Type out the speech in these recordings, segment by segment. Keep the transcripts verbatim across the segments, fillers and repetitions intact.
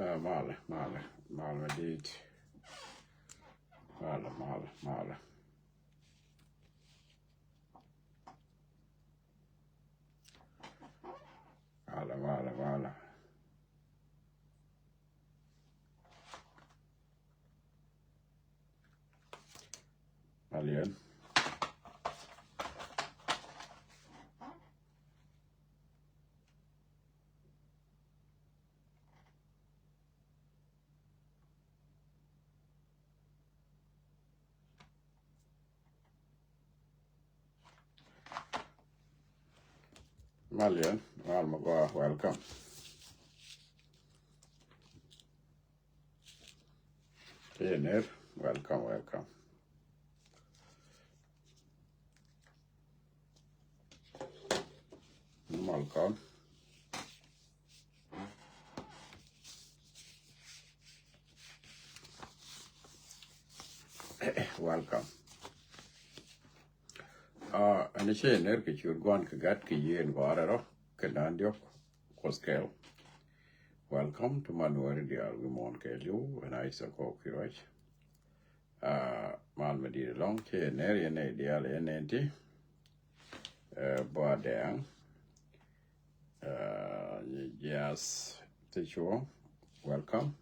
Ah, malɛ, malɛ, malɛ mi dit. Malɛ, malɛ, malɛ. Malɛ, malɛ, malɛ. Malɛ. Malɛ, mal ma gɔaa, welcome. Iner, welcome, welcome. Welcome. Welcome. Ah, ɛn cɛ ner kɛ ciöt Gua̱n kɛ Gat kɛ Yiëë in Gɔaa rɛl rɔ kɛ naan diɔ̱k Kuɔth kɛɛl. Welcome to Manuel diaal wi̱i̱ muɔ̱ɔ̱n kɛɛliw, ɛn Isaac Kok Kiruac. Ah, mal mi di̱i̱t ɛlɔ̱ŋ, cɛ ner yɛn nɛy diaal yɛn nɛn ti. Eh, Bua Dɛŋ. Eh, Jiath Thicuɔ, welcome.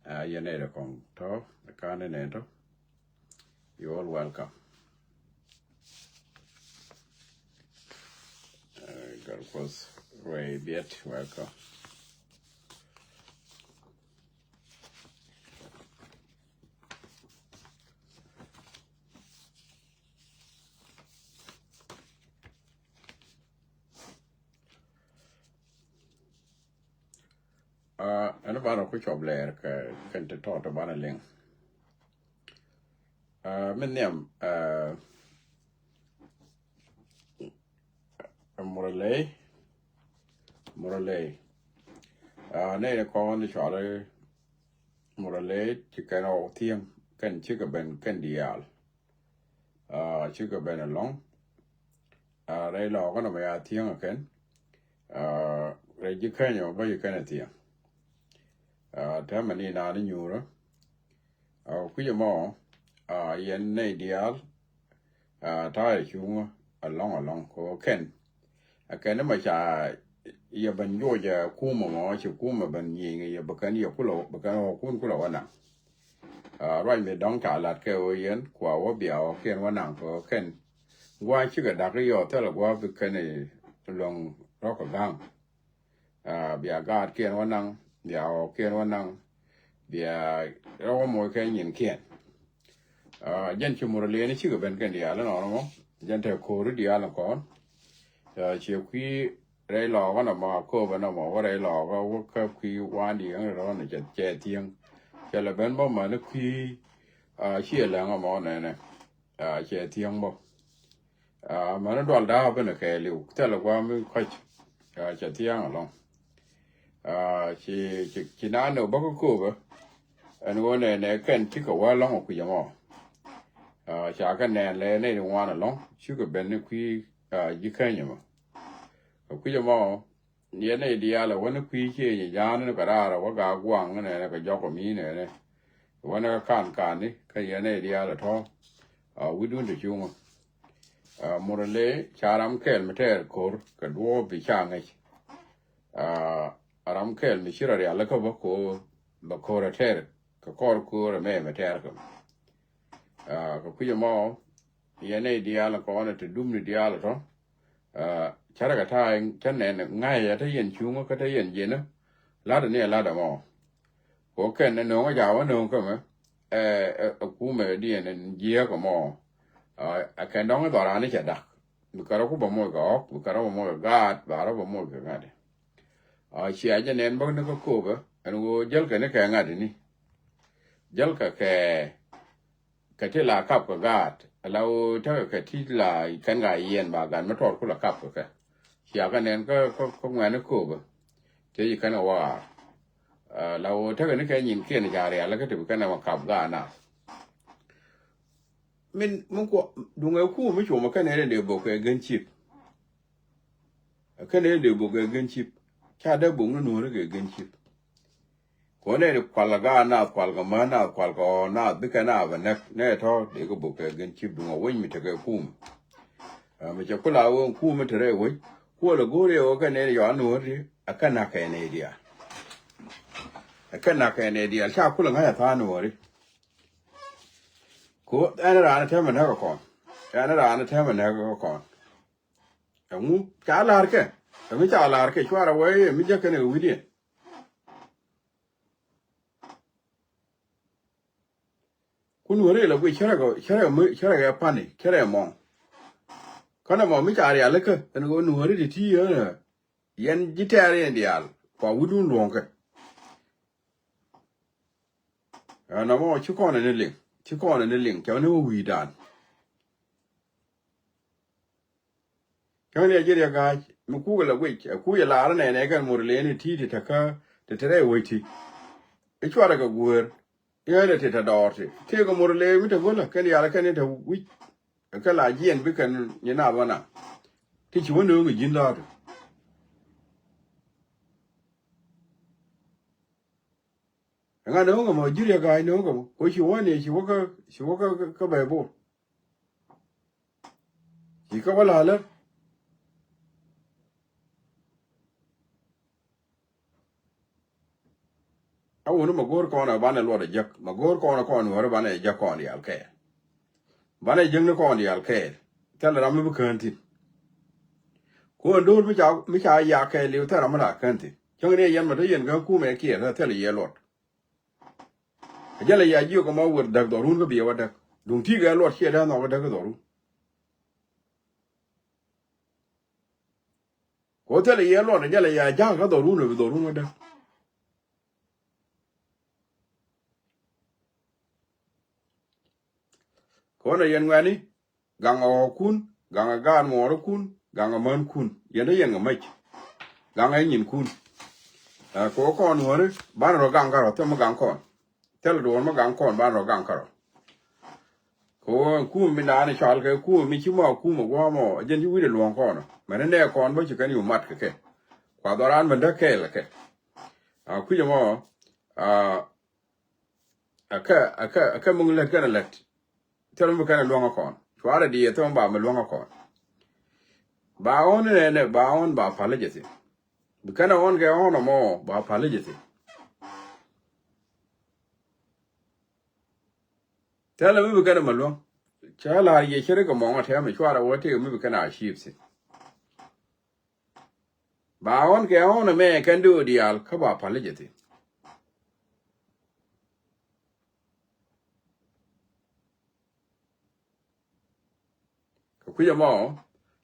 Eh, yɛn nɛy ti kɔŋ tɔ̱, kan ni nɛn tɔ̱. You all welcome. Eh, Gatkuɔth Ruey Biɛt, welcome. Ah, ɛn banɛ ku cɔp lɛɛr kɛ kɛn ti tɔt banɛ liŋ. Ah, min nhiam, ah, Murley, Murley. Ah, nɛy ni kɔn ni cɔali Murley ci kɛn ɔ thiäŋ kɛn cikɛ ben kɛn diaal. Ah, cikɛ ben ɛlɔ̱ŋ. Ah, rɛy lɔɔkä nɔmɔ ya thiäŋ ɛ kɛn. Ah, rɛy ji̱ Kenya bä ci kɛn ɛ thiäŋ. Ah, täämɛ ni naan ni nyuurä. Ah, kui̱c ɛmɔ, ah, yɛn nɛy diaal, ah, ta̱a̱ yɛ cuŋä ɛlɔ̱ŋ ɛlɔ̱ŋ kɛ ɣöö kɛn. Ɛ kɛn ni mɛ ca yɛ ben juɔc ɛ kumɛ mɔ, ci kumɛ ben nyieny yɛ bɛ kɛn yɛ kulɛ, bɛ kɛn ɣɔ̱kun kulɛ wä naŋ. Ah, ruac mi dɔ̱ŋ ca lat kɛ ɣöö yɛn kua wä bia ɣɔ̱kiɛn wä naŋ kɛ ɣöö kɛn. Gua̱a̱th cikɛ da̱k i̱ yɔɔ thilɛ gua̱a̱th bi kɛn i̱ luäŋ rɔ̱k kɛ ga̱a̱ŋ. Ah, bia gaatkiɛn wä naŋ, bia ɣɔ̱kiɛn wä naŋ, bia rɔ̱ wä moc kɛ nyinkiɛn. Ah, jɛn ci Murley ni cikɛ ben kɛn diaal inɔnɔ mɔ, jɛn te ko̱ri diaal in kɔn. Ah, ciɛ kui̱ rɛy lɔɔkä nɔmɔ, a kööbä nɔmɔ wä rɛy lɔɔkä wä kä kui̱ wan diɛŋ rɔ̱ ni cɛ, cɛ thiäŋ. Cɛ lɛ ben bä mäni kui̱, ah, ciɛ lɛŋ ɛmɔ nɛnɛ. Ah, cɛ thiäŋ bä. Ah, mɛn dual da̱a̱ ben kɛɛliw thilɛ gua̱a̱m mi kɔc. Ah, cɛ thia̱a̱ŋ ɛlɔ̱ŋ. Ah, ci, ci, ci naan ni bä kä kööbä. Ɛn ɣöö nɛ, nɛ kɛn cikɛ wä ɛlɔ̱ŋ ɛ kui̱c ɛmɔ. Ah, ca kɛ nɛn lɛ nɛy ti ŋuan ɛlɔ̱ŋ cikɛ ben ni kui̱, ah, ji̱ Keny ɛmɔ. Ɛ kui̱c ɛmɔ, yɛn nɛy diaal ɛ wä ni kui̱ ciëëc ɛ ja̱a̱n ni kɛ raar ɛ wä gaak guaŋ ni nɛnɛ kɛ jɔk ɛ mi nɛnɛ. Wä ni kɛ kan kan ni kä yɛn nɛy diaal ɛ tɔ̱. Ah, wi̱dun te cuŋä. Ah, Murley ca ram kɛl mi tɛɛr ko̱r kɛ duɔɔp bi ca ŋäc. Ah, ram kɛl mi ci rɔ rialikä bä ko̱r bɛ ko̱r ɛ tɛɛr kɛ kɔr ko̱r ɛmɛ mi tɛɛr kɛ. Ah, kɛ kui̱c ɛmɔ yɛn nɛy diaal kɔn ɛ te dum ni diaal ɛ tɔ̱. Ah, carɛ kɛ ta̱a̱ cä nɛn ŋa̱cä te yɛn cuŋä kä te yɛn jiɛnä. La̱tdä ni ɛ la̱tdä mɔ. Kɛ kɛn ɛ no̱o̱ŋä ja̱ wä no̱o̱ŋ kämɛ. Ɛ, ɛ, ɛ kumɛ diɛn ɛn jiääk ɛmɔ. Ah, ɛ kɛn dɔ̱ŋ i̱ dhɔran i̱ cɛ dak. Bi kärä ku bä moc kɛ ɣɔ̱k, bi kärä bä moc kɛ gaat, ba rɔ bä moc kɛ ŋa̱t. Ah, cia jɛ nɛn bäk ni kä köpɛ ɛn ɣöö jälkɛ ni kɛ ŋa̱t ini. Jälkɛ kɛ kɛ ti la kap kɛ gaat ala ɣöö tekɛ kɛ ti la kɛn ka yiɛn ba gat mi tɔɔr ku la kap kɛ kɛ. Cia kɛ nɛn kä, kä, kä ŋuɛ̈ni kööbä. Tëë ci kɛn kɛ waar. Ah, la ɣöö tekɛ ni kɛ nyinkiɛn ca rial kä ti bi kɛn ɛ ma kap gaat na. Min, min kuɔ duŋɛ kuum mi cuɔmɛ kɛn ɛ dee bok kɛ gen cip. Kɛn ɛ dee bok kɛ gen cip. Ca dee bok ni nuɔ̱ɔ̱ri kɛ gen cip. Kɛ ɣöö nɛy ti kual kɛ gaat naath, kual kɛ män naath, kual kɛ ɣɔɔ naath, bikɛ naath bɛ näk. Nɛy tɔ̱ dee kɛ bok kɛ gɛn cip duŋ a wec mi tekɛ kum. Ɛ, mi cɛ kula ɣöö kum mi te rɛy wec. Kuɔl ɛ go̱o̱r yɛ ɣöö kɛ nɛy ti yɔa nuɔ̱ɔ̱ri ɛ kɛ na̱k kɛ nɛy diaal. Ɛ kɛ na̱k kɛ nɛy diaal ca kulɛ ŋa̱c a tha̱a̱ŋ nuɔ̱ɔ̱ri. Kɛ ɣöö ɛn raan täämɛ näk kɛ kɔn. Ɛn raan täämɛ näk kɛ kɔn. Ɛŋu ca la̱r kɛ? Ɛŋu ca la̱r kɛ cuarɛ wee mi jäk kɛn kɛ wi̱diɛn? Kun wä rëël a guic cärɛ kɛ, cärɛ kɛ mi, cärɛ kɛ pani, cärɛ kɛ mɔŋ. Känɛ mɔ mi ca rialikä ɛn ɣöö nuɔ̱ɔ̱ri ti ti yɛn ɛ, yɛn ji̱ tɛɛr yɛn diaal kua wi̱dun luɔ̱ŋkɛ. Ɛn ɛmɔ ci kɔn ɛn liŋ, ci kɔn ɛn liŋ, cɛ ni wä wi̱i̱dan. Cäŋ ni a ji̱ riɛk ga̱a̱c mi kukɛ la guic ɛ kuc ɛ laar nɛnɛ kɛn mur lëëni ti̱i̱ ti tekä ti te rɛy wec ti. I̱ cuarɛ kɛ gueer i̱ ɣän ɛ ti te dɔɔr ti tëëkɛ mur lëë mi te go̱lä kɛn yal kɛn i̱ te wi̱c. Kɛ la jiɛn bi kɛn nyi naath wä naŋ ti ci wä nööŋ i̱ ji̱n la̱a̱tu. Ɛŋa nööŋ ɛmɔ ji̱ riɛk ga̱a̱c nööŋ ɛmɔ ko ci wä ni ci wä kä, ci wä kä, kä, kä bɛy bor. Ci kä wä la̱lä. A wuni ma go̱o̱r kɔn a banɛ luɔt a jek, ma go̱o̱r kɔn a kɔn wääri banɛ jek kɔn diaal kɛɛl. Banɛ jek ni kɔn diaal kɛɛl. Thilɛ ram mi bi kään thi̱n. Kuɔn do̱r mi ca, mi ca yak kɛɛl liw thilɛ ram mi la kään thi̱n. Cäŋ ni yɛn ma te yɛn kä kumɛ kiɛɛr thilɛ yɛ luɔt. A jälɛ ya jiök ɛmɔ wër däk dhɔrun kä biɛ wä däk. Duŋ ti̱i̱ gɛ luɔt ciɛ dee nhɔk kä däk kä dhɔrun. Kɛ ɣöö thilɛ yɛ luɔt a jälɛ ya ja̱a̱k kä dhɔrun ɛ bi dhɔrun wä däk. Kɛ ɣöö nɛ yɛn ŋuɛ̈ni gaŋ ɛ ɣɔ̱kun, gaŋ ɛ gaat muɔɔrikun, gaŋ ɛ mänkun, yɛn te yɛn kɛ mäc. Gaŋ ɛ nyinkun. Ɛ, kɛ ɣöö kɔn nuɔ̱ɔ̱ri banɛ rɔ gaŋ kärɔ̱ thil mi gaŋ kɔn. Thil duɔ̱ɔ̱r mi gaŋ kɔn banɛ rɔ gaŋ kärɔ̱. Kɛ ɣöö kum mi naan i̱ cɔal kɛ kum mi ci mɔ kum ɛ gua̱a̱mɔ ɛ jɛn ci wi̱cdɛ luɔ̱ŋ kɔn ɔ mɛn inɛ kɔn bä ci kɛn yu mat kɛ kɛ. Kua dhɔran ben däk kɛɛl kɛ kɛ. A kui̱c ɛmɔ a Akɛ, akɛ, akɛ mi lät kɛn lät. Thil mi bi kɛn luäŋ kɔn cuarɛ diɛ thil mi ba mi luäŋ kɔn. Ba ɣɔn nɛnɛ ba ɣɔn ba pal jɛ thin. Bi kɛn ɣɔn kɛ ɣɔn mɔ ba pal jɛ thin. Thil mi bi kɛn ma luäŋ. Cɛ la yɛ cɛ ri kɛ mɔŋ tɛm cuarɛ wä tëë mi bi kɛn a ciip thin. Ba ɣɔn kɛ ɣɔn ɛmɛ kɛn di ɣöö diaal kä ba pal jɛ thin. Kɛ kui̱c ɛmɔ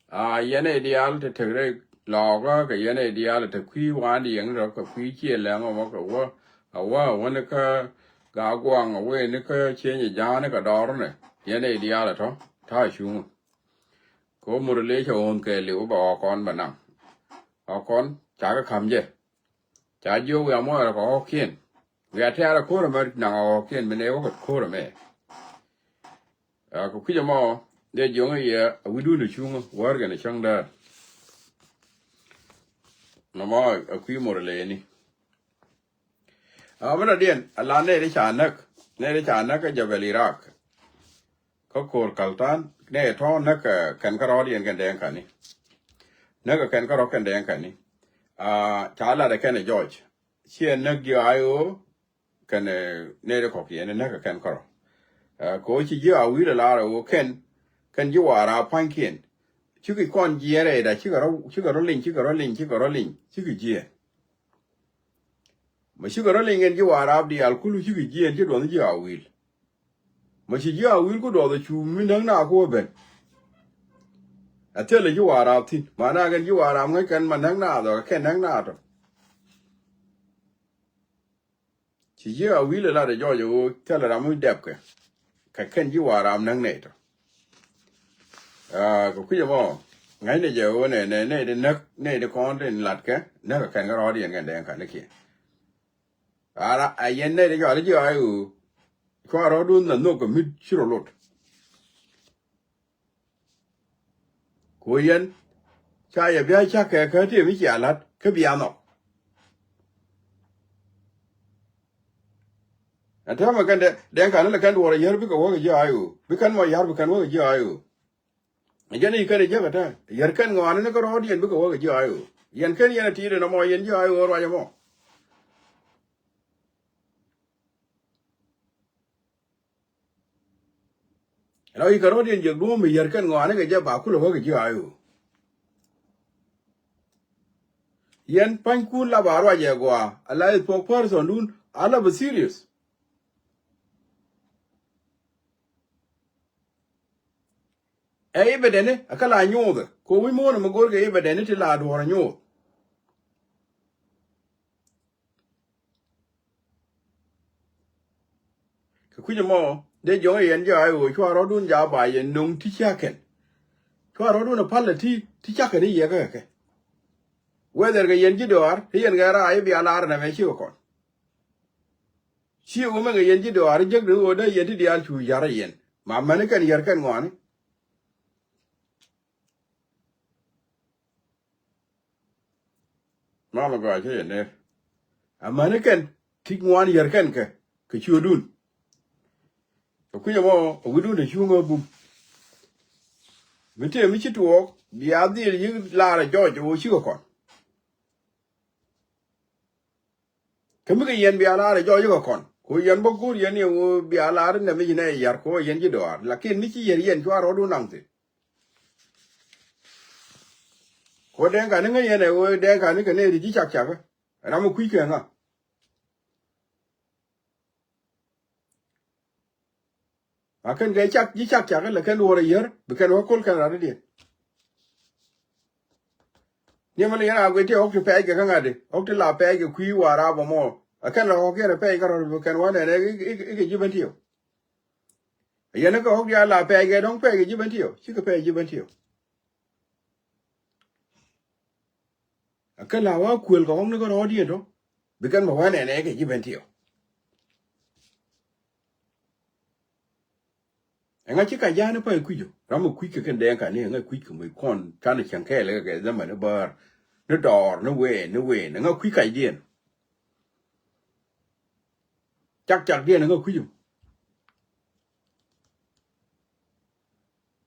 a yɛn ɛ diaal te tek rɛy lɔɔkä kɛ yɛn ɛ diaal te kui̱ waan di yɛn rɔ kɛ kui̱ ciɛ lɛŋ ɛmɔ kɛ wä a wä a wä ni kä gaa guaŋ a wee ni kä cieny ɛ ja̱a̱n ni kɛ dɔɔr ni yɛn ɛ diaal ɛ tɔ ta̱a̱ cuŋä. Kɛ ɣöö mur ëë cɛ ɣöönh kɛɛliw bɛ ɣɔ̱kɔn bɛ naŋ. Ɣɔ̱kɔn ca kɛ ka̱m jɛ. Ca jiök wiaa muɔɔrɛ kɛ ɣɔ̱kiɛn. Wiaa tɛ̈rɛ ko̱r ɛmɛ naŋ ɣɔ̱kiɛn mi nɛy wä kɛ ko̱r ɛmɛ. Ɛ, kɛ kui̱c ɛmɔ dee jiök i̱ yɛ a wi̱cdun ɛ cuŋä wäär kɛn ɛ cäŋ däär. Nɔmɔ ɛ kui̱ mur ëë lëëni. A mi dɔ̱diɛn a la nɛy ti ca näk, nɛy ti ca näk kä Jabal Iraq. Kä ko̱r Kaltan nɛy tɔ̱ näk kɛ kɛn kä rɔ̱diɛn kɛn dɛɛŋ kani. Näk kɛ kɛn kä rɔ̱ kɛn dɛɛŋ kani. A ca lat ɛ kɛn ɛ Jɔc ciɛ näk ji̱ I O kɛn nɛy ti kɔ̱kiɛn näk kɛ kɛn kä rɔ̱. Ɛ, kɛ ɣöö ci ji̱ a wi̱i̱ lɛ lar ɛ ɣöö kɛn kɛn ji̱ wa̱a̱ raap pa̱nykiɛn. Cikɛ kɔn jiɛɛn rɛyda cikɛ rɔ, cikɛ rɔ liny, cikɛ rɔ liny, cikɛ rɔ liny, cikɛ jiɛɛn. Mɛ cikɛ rɔ liny ɛn ji̱ wa̱a̱ raap diaal kulu cikɛ jiɛɛn ci duɔth ji̱ a wi̱i̱l. Mɛ ci ji̱ a wi̱i̱l ku duɔth cu mi näk naath ku wä ben. Ɛ thilɛ ji̱ wa̱a̱ raap thi̱n. Mana kɛn ji̱ wa̱a̱ raap ŋäc kɛn ma näk naath ɔ kɛ kɛn näk naath ɔ. Ci ji̱ a wi̱i̱l ɛ lat ɛ Jɔc ɛ ɣöö thilɛ ram mi dɛpkɛ. Kɛ kɛn ji̱ wa̱a̱ raap näk nɛy tɔ. Aa, kɛ kui̱c ɛmɔ ŋäcnɛ jɛ ɣöö nɛ, nɛ, nɛy ti näk, nɛy ti kɔn tin latkɛ näk kɛ kɛn kä rɔ̱ɔ̱diɛn kɛn dɛɛŋ kanikiɛn. Aa, a yɛn nɛy ti cɔal ji̱ ɣaac ɣöö cua rɔ̱ɔ̱dun nhɔk kɛ mi̱t ci rɔ lot. Ku yɛn ca yɛ bia cak kɛ kä tëë mi cia la̱t kä bia nhɔk. Ɛ täämɛ kɛn dɛ, dɛŋ kan ni lɛ kɛn duɔ̱ɔ̱r a yär bikɛ wäk ji̱ I O. Bi kɛn mɔ yär bi kɛn wäk ji̱ I O. Ɛ jɛn i̱ kɛn i̱ jek ɛ täämɛ. Yär kɛn ŋɔaani ni kä rɔ̱ɔ̱diɛn bikɛ wäk ji̱ I O. Yɛn kɛn yɛn ɛ ti̱i̱t ɛn ɛmɔ yɛn ji̱ I O ruac ɛmɔ. Ɛn ɔ i̱ kɛ rɔ̱diɛn jiɛk duɔ̱ɔ̱m mi yär kɛn ŋɔaani kɛ jɛ ba kulɛ wäk ji̱ I O. Yɛn pa̱nykun la ba ruac ɛ gɔaa, a la i̱ spokesperson dun, a la bɛ serious. Ɛ i̱ bɛ dɛni, a kä la nyuuthɛ, ko wi̱c muɔ̱ɔ̱n mi go̱o̱r kɛ i̱ bɛ dɛni ti la duɔ̱ɔ̱r a nyuuth. Kɛ kui̱c ɛmɔ, dee jɔ̱ŋ yɛn jɔ̱ a i̱ ɣöö cua rɔ̱dun ja̱ ba yɛn no̱ŋ ti cakɛn. Cua rɔ̱dun a pal ti, ti cakɛn i̱ yɛ kɛ kɛ. Whether kɛ yɛn ji̱ dɔaar, ti yɛn kɛ raay i̱ bia lar nɛmɛ cikɛ kɔn. Ci ɣöö mɛn kɛ yɛn ji̱ dɔaar, jek di ɣöö dee yɛn ti diaal cu ya̱r a yɛn. Ma mɛn kɛn yɛr kɛn ŋɔaani. Mamɛ gɔaa cä yɛ ner. Amäni kɛn ti ŋuan yär kɛn kɛ kɛ ciötdun. Kɛ kui̱c ɛmɔ a wi̱cdun te cuŋ a bum. Mi tëë mi ci tuɔɔk bia dhil yi̱k laarɛ jɔc ɣöö cikɛ kɔn. Kä mi kɛ yɛn bia laarɛ jɔc cikɛ kɔn. Ku yɛn bä go̱o̱r yɛn ni ɣöö bia laarɛ nɛ mi ci nɛ yar ku yɛn ci dɔaar. Lakin mi ci yɛr yɛn cua rɔɔdun naŋ thi̱n. Ku dɛŋ kani ŋäc yɛn ɛ ɣöö dɛŋ kani kɛ nɛy ti ji̱ cak cak. Ram mi kui̱ kɛ ŋa. A kɛn kɛ cak ji̱ cak cak lɛ kɛn duɔ̱ɔ̱r a yär bi kɛn wä ko̱l kɛn rat diɛn. Ni mɛn yɛn a guic ti ɣɔk ti pɛɛc kɛ kä ŋa̱t di ɣɔk ti la pɛɛc kɛ kui̱ wa̱a̱ raap ɛmɔ. A kɛn la ɣɔk yɛn a pɛɛc kä rɔ̱t bi kɛn wä nɛn ikɛ ji̱ ben ti ɣɔk. Yɛn kä ɣɔk diaal la pɛɛc kɛ dɔ̱ŋ pɛɛc kɛ ji̱ ben ti ɣɔk cikɛ pɛɛc ji̱ ben ti ɣɔk. A kɛ la wa kuël kɛ ɣɔk ni kä rɔɔdiɛn tɔ bi kɛn bɛ wä nɛn ikɛ ji̱ ben ti ɣɔk. Ɛŋa ci ka ja̱a̱n i̱ pay kui̱c ɔ ram mi kui̱c kɛ kɛn dɛɛŋ kani ɛŋa kui̱c kɛ mec kɔn canɛ cäŋ kɛɛl kɛ kɛ dhamani bäär ni dɔɔr ni ween ni ween ɛŋa kui̱c kacdiɛn. Cak cakdiɛn ɛŋa kui̱c ɔ.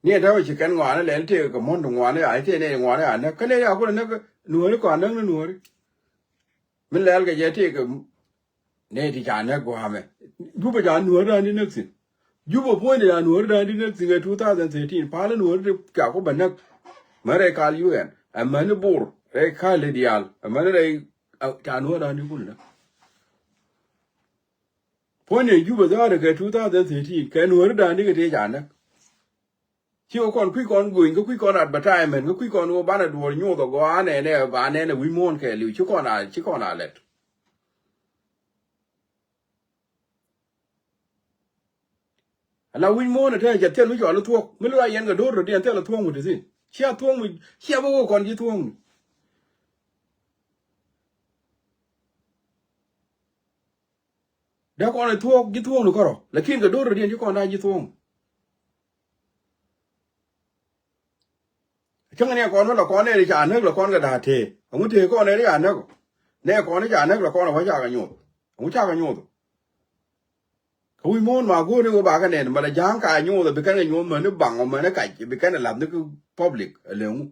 Ni ɛn täämɛ ci kɛn ŋɔaani lɛl tëëk kɛ muɔ̱n ti ŋɔaani a tëë nɛy ŋɔaani a näk kä nɛy a kulɛ näk nuääri kɔn a näk ni nuääri. Min lɛl kɛ jɛ tëëk kɛ nɛy ti ca näk gua̱a̱mɛ. Jupɛ ca nuääri da̱a̱n di näk thi̱n. Jupɛ puɔ̱nyni ca nuääri da̱a̱n di näk thi̱n kɛ two thousand thirteen pal nuääri ti ca ku bɛ näk. Män rɛy kal U N ɛmäni bur rɛy kal i̱ diaal ɛmäni rɛy ca nuääri da̱a̱n di kulɛ näk. Puɔ̱nyni Jupɛ dha̱a̱ri kɛ two thousand thirteen kɛ nuääri da̱a̱n di kɛ tëë ca näk. Ci wä kɔn kui̱ kɔn go̱ny kä kui̱ kɔn advertisement kä kui̱ kɔn wä banɛ duɔ̱ɔ̱r nyoth ɔ gɔaa nɛnɛ ba nɛnɛ wi̱c muɔ̱ɔ̱n kɛɛliw ci kɔn a ci kɔn a lɛt. Ala wi̱c muɔ̱ɔ̱n ɛ te cɛ thil mi cɔal i̱ thuɔ̱k mi lua yɛn kɛ do̱r rot yɛn thil i̱ thuɔ̱k mi ti thi̱n cia thuɔ̱k mi cia bä wä kɔn ji̱ thuɔ̱k mi. Dee kɔn ɛ thuɔ̱k ji̱ thuɔ̱k ni kärɔ lakin kɛ do̱r rot yɛn ci kɔn da̱a̱ ji̱ thuɔ̱k. Cäŋ ni ɛ kɔn wä la kɔn ɛ ri ca näk la kɔn kɛ da̱a̱ tëë ɛŋu tëë kɔn ɛ ri ca näk ɔ. Nɛ kɔn ɛ ca näk la kɔn ɛ wä ca kɛ nyoth ɛŋu ca kɛ nyoth ɔ. Kä wi̱c muɔ̱ɔ̱n ma go̱o̱r ni wä ba kɛ nɛn mɛ la ja̱a̱ŋ ka nyoth ɔ bi kɛn kɛ nyoth mäni baŋ ɔ mäni kac bi kɛn ɛ la̱th ni kä public ɛ lɛ ŋu.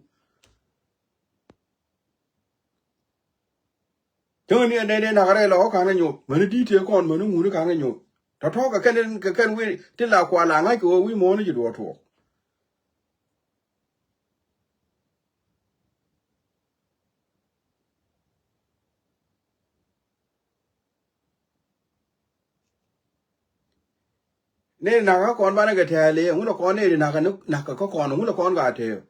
Cäŋ ni ɛn nɛy nɛy nakä rɛy lɔ kä ka̱n kɛ nyoth mäni di̱t tëë kɔn mäni ŋuni ka̱n kɛ nyoth. Tɔ̱tɔ̱ kɛ kɛn kɛ kɛn wi̱i̱ ti la kual a ŋa̱c kɛ ɣöö wi̱i̱ muɔ̱ɔ̱n ni ci duɔɔr tuɔɔk. Nɛy nakä kɔn banɛ kɛ tɛ̈ɛ̈l i̱ ɛŋu lɛ kɔn nɛy nakä nakä kä kɔn ɛŋu lɛ kɔn ka tëë.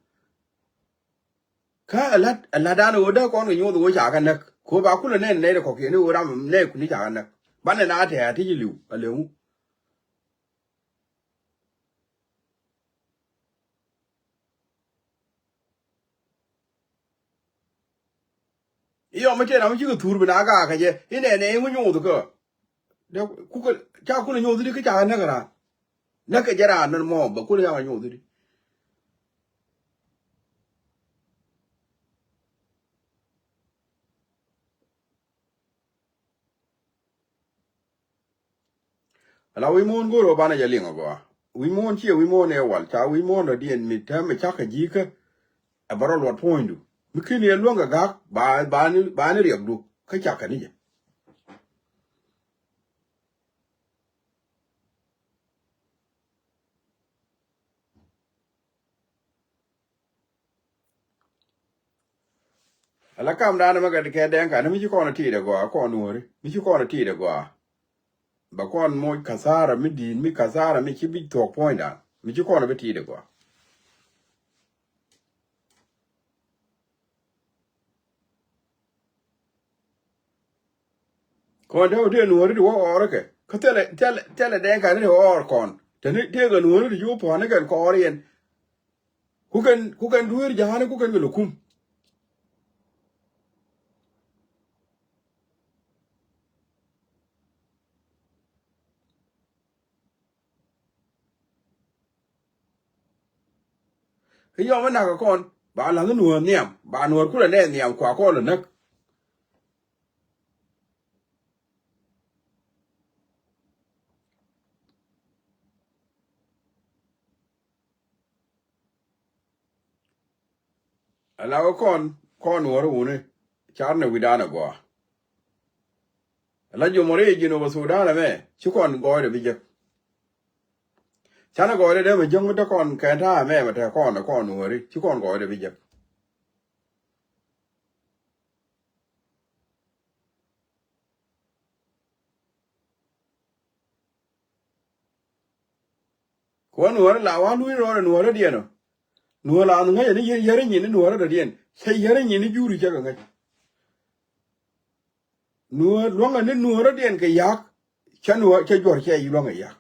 Kä ɛ la̱t ɛ la̱tdan ɣöö dee kɔn kɛ nyoth ɣöö ca kɛ näk. Kɛ ɣöö ba kulɛ nɛn nɛy ti kɔ̱kiɛn i̱ ɣöö ram nɛy kuni ca kɛ näk. Banɛ na tɛ̈ɛ̈ ti ji̱ li̱w a leŋu. I̱ yɔm i̱ tëë ram i̱ cikɛ thur bi na gaak kɛ jɛ i̱ nɛnɛ i̱ ŋu nyoth kä. Dee kukɛ ca kulɛ nyoth i̱di kä ca kɛ näk raan. Näk kɛ jɛ raan nän mɔ bɛ kulɛ ca kɛ nyoth i̱di. Ala wi̱i̱ muɔ̱ɔ̱n go̱o̱r ɣöö banɛ jɛ liŋ ɛ gɔaa. Wi̱i̱ muɔ̱ɔ̱n ciɛ wi̱i̱ muɔ̱ɔ̱n ɛ wal, ca wi̱i̱ muɔ̱ɔ̱n dɔ̱diɛn mi täämɛ cak kɛ ji̱ kä. Ɛ bä rɔ luɔt puɔ̱nydu. Mi ken yɛ luäŋ kɛ ga̱a̱k, ba, ba ni, ba ni riɛkdu. Kä cak kɛ ni jɛ. Ala kamdan ɛmɛ kɛ, kɛ Dɛŋka ni mi ci kɔn a ti̱i̱t ɛ gɔaa, kɔn Nuääri mi ci kɔn a ti̱i̱t ɛ gɔaa. Bɛ kɔn moc kathara mi di̱i̱t, mi kathara mi ci bi thuɔ̱k puɔ̱nydan, mi ci kɔn a bi ti̱i̱t ɛ gɔaa. Kɔn te wä tëë Nuääri ti wä ɣɔr kɛ. Kä thilɛ, thilɛ, thilɛ Dɛŋka ni ti ɣɔr kɔn. Te ni tëëkɛ Nuääri ti ci wä puɔ̱n ni kɛn kɔɔr yɛn. Ku kɛn, ku kɛn dueer ja̱a̱ni, ku kɛn kɛ lɛ kum. Kä yɔm mi nak kɛ kɔn, ba la̱th ni Nuäär nhiam, ba Nuäär kulɛ nɛ nhiam kua kɔn lɛ näk. Ala wä kɔn, kɔn Nuääri wuni, car ni wi̱dan ɛ gɔaa. Ala jomori ji̱n wä Sudan ɛmɛ, ci kɔn gɔɔydɛ bi jek. Canɛ gɔɔydɛ dee mɛ jäŋ mi te kɔn kɛn ta̱a̱ ɛmɛ mɛ te kɔn, kɔn Nuääri, ci kɔn gɔɔydɛ bi jek. Kɛ wä Nuäärä la wä luny rɔɔdɛ Nuäärä diɛn ɔ. Nuäär la ŋäcɛ ni yär, yär nyin ni Nuäärä dɔ̱diɛn. Cɛ yär nyin ni juri cɛ kɛ ŋäc. Nuäär luäŋɛ ni Nuäärä diɛn kɛ yak. Cɛ Nuäär, cɛ juɔr cɛ yi luäŋɛ yak.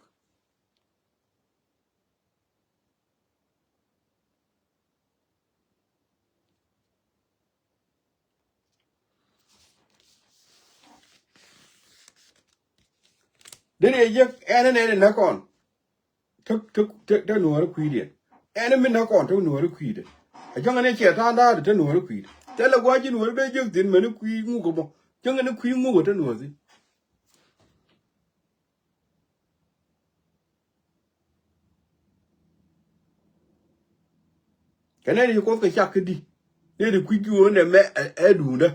Dee ni jek ɛn ɛn ɛn näk kɔn. Tä, tä, tä, tä Nuäärä kui̱diɛn. Ɛn ɛn mi näk kɔn tä Nuäärä kui̱dɛ. A jäŋɛ ni ciɛ ta̱a̱ da̱a̱dɛ tä Nuäärä kui̱dɛ. Thilɛ gua̱a̱c ji̱ Nuäärä dee jek thi̱n mɛn kui̱ ŋuk ɛmɔ. Jäŋɛ ni kui̱ ŋuk ɛ tä Nuäärä thi̱n. Kɛ nɛy ti ci Kuoth kɛ cak kä di. Nɛy ti kui̱c ki ɣöö nɛmɛ ɛ, ɛ duundä.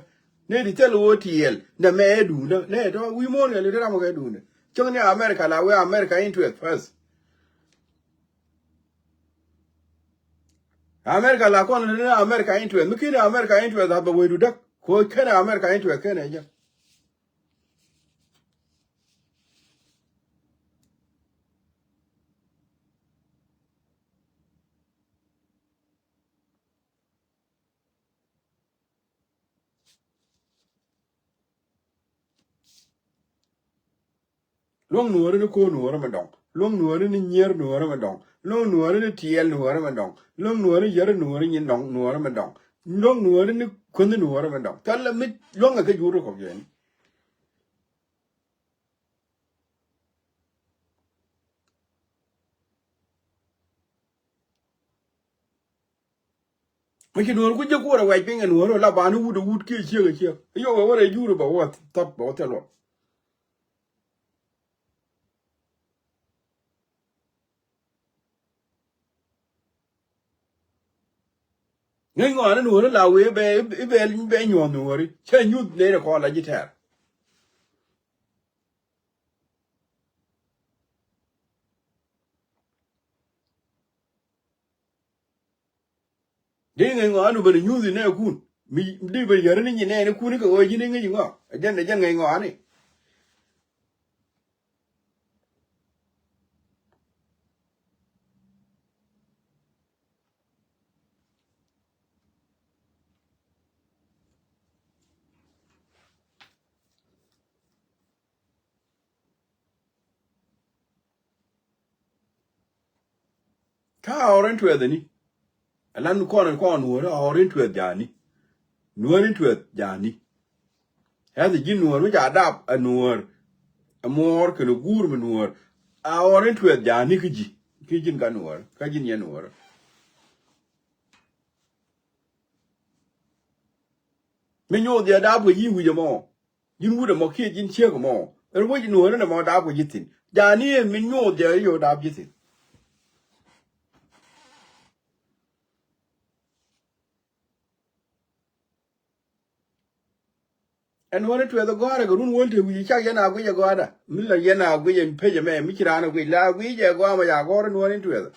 Nɛy ti thil ɣöö tiɛɛl nɛmɛ ɛ duundä. Nɛy tɔ wi̱i̱ muɔ̱ɔ̱n kɛ li ti ram kɛ duundä. Cäŋ ni America la wee America interest first. America la kɔn ni America interest. Mi ken America interest a bɛ wee du däk. Kɛ ɣöö ken America interest ken ɛ jɛ. Luäŋ Nuäärä ni ko̱o̱r Nuäärä mɛ dɔ̱ŋ. Luäŋ Nuäärä ni nyier Nuäärä mɛ dɔ̱ŋ. Luäŋ Nuäärä ni tiɛɛl Nuäärä mɛ dɔ̱ŋ. Luäŋ Nuäärä ni yär Nuäärä nyin dɔ̱ŋ Nuäärä mɛ dɔ̱ŋ. Luäŋ Nuäärä ni kuänh Nuäärä mɛ dɔ̱ŋ. Thilɛ mi luäŋɛ kä jur ti kɔk jɛn. Mi ci Nuäär ku jiäk ku wä rɛ wɛc piny ɛ Nuäär ɔ la bani wut ɛ wut kiɛ ciek ɛ ciek. Yɔ wɛ wä rɛ jur bɛ wä thap bɛ wä thil wä. Ŋäc ŋɔaani Nuääri la wee bɛ, i̱ bɛ, i̱ bɛ nyuɔ̱th Nuääri. Cɛ nyuth nɛy rɛ kɔn la ji̱ tɛɛr. Di ŋäc ŋɔaani bɛ ni nyuth inɛ kun. Mi di bɛ yäri ni nyi nɛɛni kun ikɛ ɣöö ji̱n i̱ ŋäc ŋɔa. Ɛ jɛn, ɛ jɛn ŋäc ŋɔaani. Kä a ɣɔr in tuɛth ani. Alan kɔn in kɔn Nuäär a ɣɔr in tuɛth ja̱a̱ni. Nuäär in tuɛth ja̱a̱ni. Hɛth ji̱n Nuäär mi ca dap ɛ Nuäär. Ɛ muɔɔr kɛnɛ guur mi Nuäär. A ɣɔr in tuɛth ja̱a̱ni kä ji̱. Kä ji̱n ka Nuäär. Kä ji̱n yɛ Nuäär. Mi nyoth yɛ dap kɛ yi̱ wi̱c ɛmɔ. Ji̱n wut ɛmɔ kiɛ ji̱n ciek ɛmɔ. Ɛn wec Nuäär ɛn ɛmɔ dap kɛ ji̱ thi̱n. Jani ɛ min nyuuth jɛ yio̱w dap ji̱ thi̱n. Ɛn wä ni tuɛth gɔ̱a̱rɛ kɛ run wäl te wi̱i̱ cak yɛn a guic ɛ gɔ̱a̱da. Mi la yɛn a guic ɛ pec ɛmɛ mi ci raan ɛ guic la guic ɛ gɔ̱a̱ mɔ ca gɔ̱r ɛn wä ni tuɛth.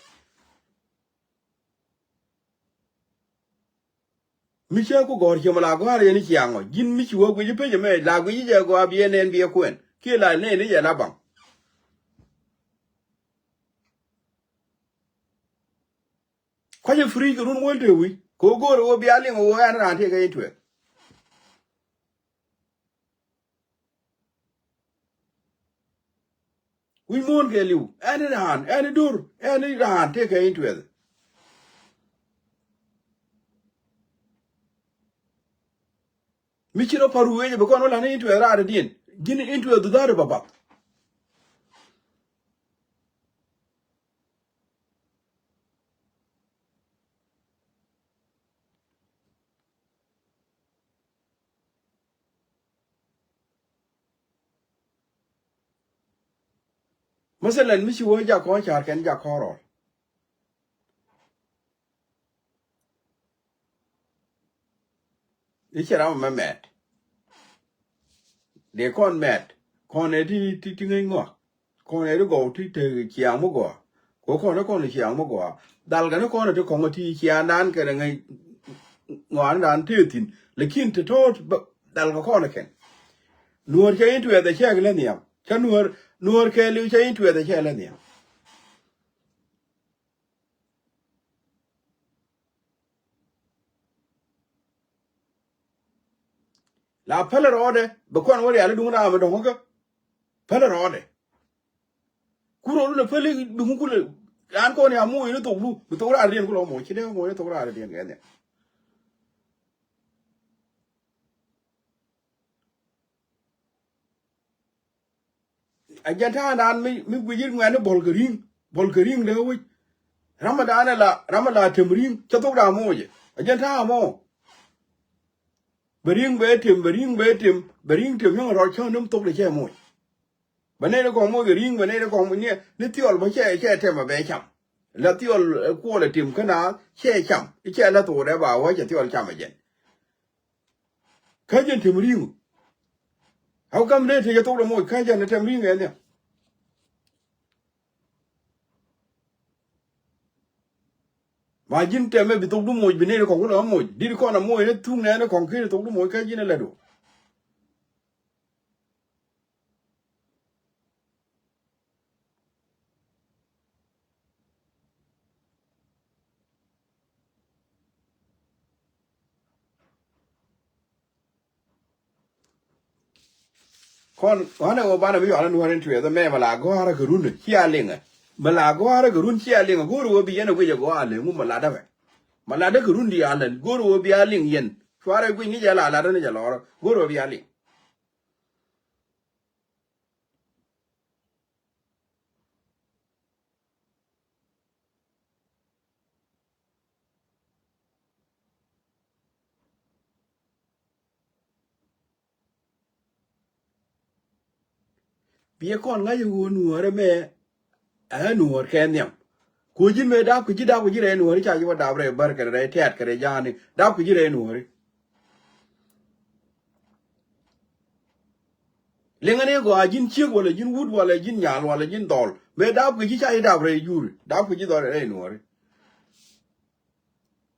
Mi cä ku gɔ̱r ciɛ mɔ la gɔ̱a̱rɛ yɛn i̱ ciaŋ ɔ ji̱n mi ci wä guic ɛ pec ɛmɛ la guic ɛ gɔ̱a̱ bi ɛ nɛn bi ɛ kuɛn kiɛ la nɛn i̱ yɛ la baŋ. Kua̱cä free kɛ run wäl te wi̱c kɛ ɣöö go̱o̱rɛ ɣöö bia liŋ ɣöö ɛn raan tëëkɛ in tuɛth. Wi̱c muɔ̱ɔ̱n kɛ li̱w ɛn raan ɛn do̱r ɛn raan tëëkɛ in tuɛth. Mi ci rɔ pa̱r wi̱i̱ wecɛ bi kɔn wä la̱t ni in tuɛth raadädiɛn ji̱n in tuɛth dhudha̱a̱r i̱ babath. Mɛsɛlɛn mi ci wä jak kɔn ca̱r kɛn jak kɔn rɔl. I̱ cɛ ram mɛ mɛt. Dee kɔn mɛt kɔn ɛ ti ti ti ŋäc ŋɔak. Kɔn ɛ ti gɔw ti te ciaŋ mi gɔaa. Ko kɔn ɛ kɔn ciaŋ mi gɔaa dhal kɛn kɔn ɛ ti kɔŋ ti ciaŋdan kɛn ŋäc ŋɔaanidan te thi̱n. Lakin te tɔ̱ dhal kɛ kɔn ɛ kɛn. Nuɔ̱ɔ̱r cɛ in tuɛth ɛ cɛ kɛ lä nhiam cä nuɔ̱ɔ̱r nuɔ̱ɔ̱r kɛɛliw cɛ in tuɛth ɛ cɛ lä nhiam. La pälɛ rɔɔdɛ bɛ kɔn wä rial iduŋ raam idɔ̱ŋ kä pälɛ rɔɔdɛ. Ku rɔɔdu lɛ päli duŋ kulɛ raan kɔn ya moc ni thokdu bi thok raar diɛn kulɛ moc ci dee moc ni thok raar diɛn kɛ nhiam. A jɛn ta̱a̱ŋdan mi mi guic i̱ ŋuɛ̈ni bɔl kɛ ri̱ŋ bɔl kɛ ri̱ŋ dee wec. Ramadan ala ramadan tem ri̱ŋ cä thok da moc. A jɛn ta̱a̱ŋ mɔ bɛ ri̱ŋ bɛ tem bɛ ri̱ŋ bɛ tem bɛ ri̱ŋ tem yɔ̱ŋ rɔɔd cäŋ ni mi thok de cɛ moc. Bɛ nɛy ni kɔŋ moc kɛ ri̱ŋ bɛ nɛy ni kɔŋ moc ni ni thiɔl bä cɛ cɛ tem a bɛ cam. La thiɔl kuɔl a tem kä na cɛ cam i̱ cɛ la thok dɛ ba wä cɛ thiɔl cam a jɛn. Kä jɛn tem ri̱ŋ. How come dee te jɛ thok dɛ moc kä jɛn tem ri̱ŋ ɛn nhiam. Ma ji̱n tɛmɛ bi thok du moc bi neni kɔŋ kulɛ moc dit kɔn a moc ni thuk nɛni kɔŋ keni thok du moc kä ji̱n a lɛt wä. Kɔn ɣän ɛ ɣöö banɛ mi yɔal ɛ nuɔ̱ɔ̱r in tuɛth ɛmɛ mɛ la gɔ̱a̱rä kɛ run cia liŋɛ. Mɛ la gɔ̱a̱rä kɛ run cia liŋɛ go̱o̱rɛ ɣöö bi yɛn ɛ guic ɛ gɔaa a leŋu mɛ la däkɛ. Mɛ la däkɛ run diaal ɛ go̱o̱rɛ ɣöö bia liŋ yɛn cuarɛ guic ŋi̱c ɛ la lat ɛ ni jɛ lɔrä go̱o̱rɛ ɣöö bia liŋ. Biɛ kɔn ŋa̱c ɛ ɣöö nuɔ̱ɔ̱rɛ mɛ ɛ nuɔ̱ɔ̱r kɛ nhiam. Ku ji̱n mëë dap kɛ ji̱ dap kɛ ji̱ rɛy nuɔ̱ɔ̱ri ca ji̱ wä dap rɛy bär kɛnɛ rɛy tɛ̈t kɛnɛ ja̱a̱ni dap kɛ ji̱ rɛy nuɔ̱ɔ̱ri. Liŋɛ ni gɔaa ji̱n ciek walɛ ji̱n wut walɛ ji̱n nyal walɛ ji̱n dhɔl mëë dap kɛ ji̱ ca ji̱ dap rɛy juri dap kɛ ji̱ dhɔl rɛy nuɔ̱ɔ̱ri.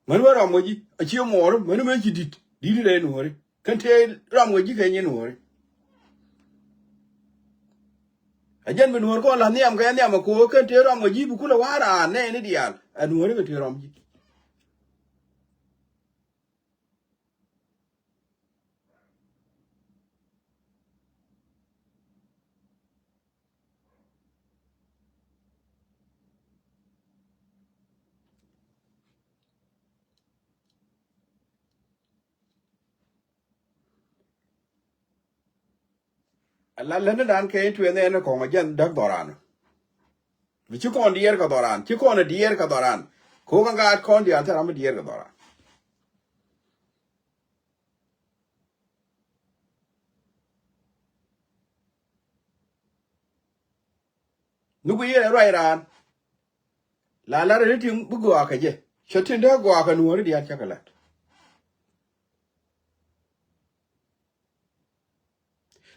Män wä ram wä ji̱ a cie muɔɔri män mɛ ci di̱t di̱t rɛy nuɔ̱ɔ̱ri kɛn tëë ram wä ji̱ kɛ nyin nuɔ̱ɔ̱ri. A jɛn bi nuɔ̱ɔ̱r kɔn la nhiam kɛ nhiam a ko̱o̱k kɛn tëë ram wä ji̱ bi kulɛ wa̱a̱ raan nɛɛni diaal a nuɔ̱ɔ̱ri kɛ tëë ram ji̱. A la lätni dan kɛ in tuɛth nɛɛni kɔŋ a jɛn däk dhɔran. Bi ci kɔn diɛɛr kɛ dhɔran ci kɔn a diɛɛr kɛ dhɔran. Ko̱k a ŋaat kɔn diaal thil ram mi diɛɛr kɛ dhɔran. Ni guiy yɛn ɛ ruac raan. La lat ɛ ti tiŋ bi gɔaa kɛ jɛ. Cɛ tin dee gɔaa kɛ nuɔ̱ɔ̱ri diaal cä kɛ lat.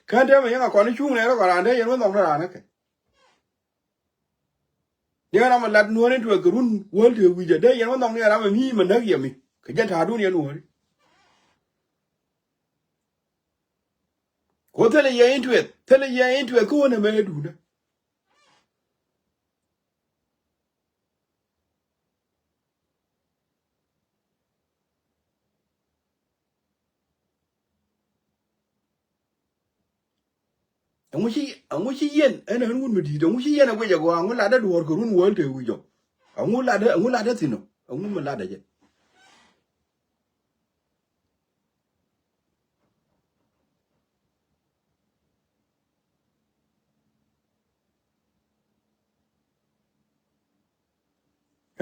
Kän tɛmɛ yɛn a kɔn i̱ cuŋ nɛ rɔ kɛ raan dee yɛn wä nhɔk ni raan ɛ kɛ. Ni ram a lat nuɔ̱ɔ̱ri tuɛth kɛ run wäl tëë wi̱cä dee yɛn wä nhɔk ni ram a mi mɛ näk yɛ mi kɛ jɛn ta̱a̱dun yɛn nuɔ̱ɔ̱ri. Ko thilɛ yɛ in tuɛth, thilɛ yɛ in tuɛth kä wä nɛ mɛ duundä. Ɛŋu ci, ɛŋu ci yɛn ɛn ɛn wut mi di̱i̱t, ɛŋu ci yɛn ɛ guic ɛ gɔaa, ɛŋu latdä duɔ̱ɔ̱r kɛ run wäl tëë wi̱c ɔ? Ɛŋu latdä, ɛŋu latdä thi̱n ɔ? Ɛŋu mi latdä jɛ?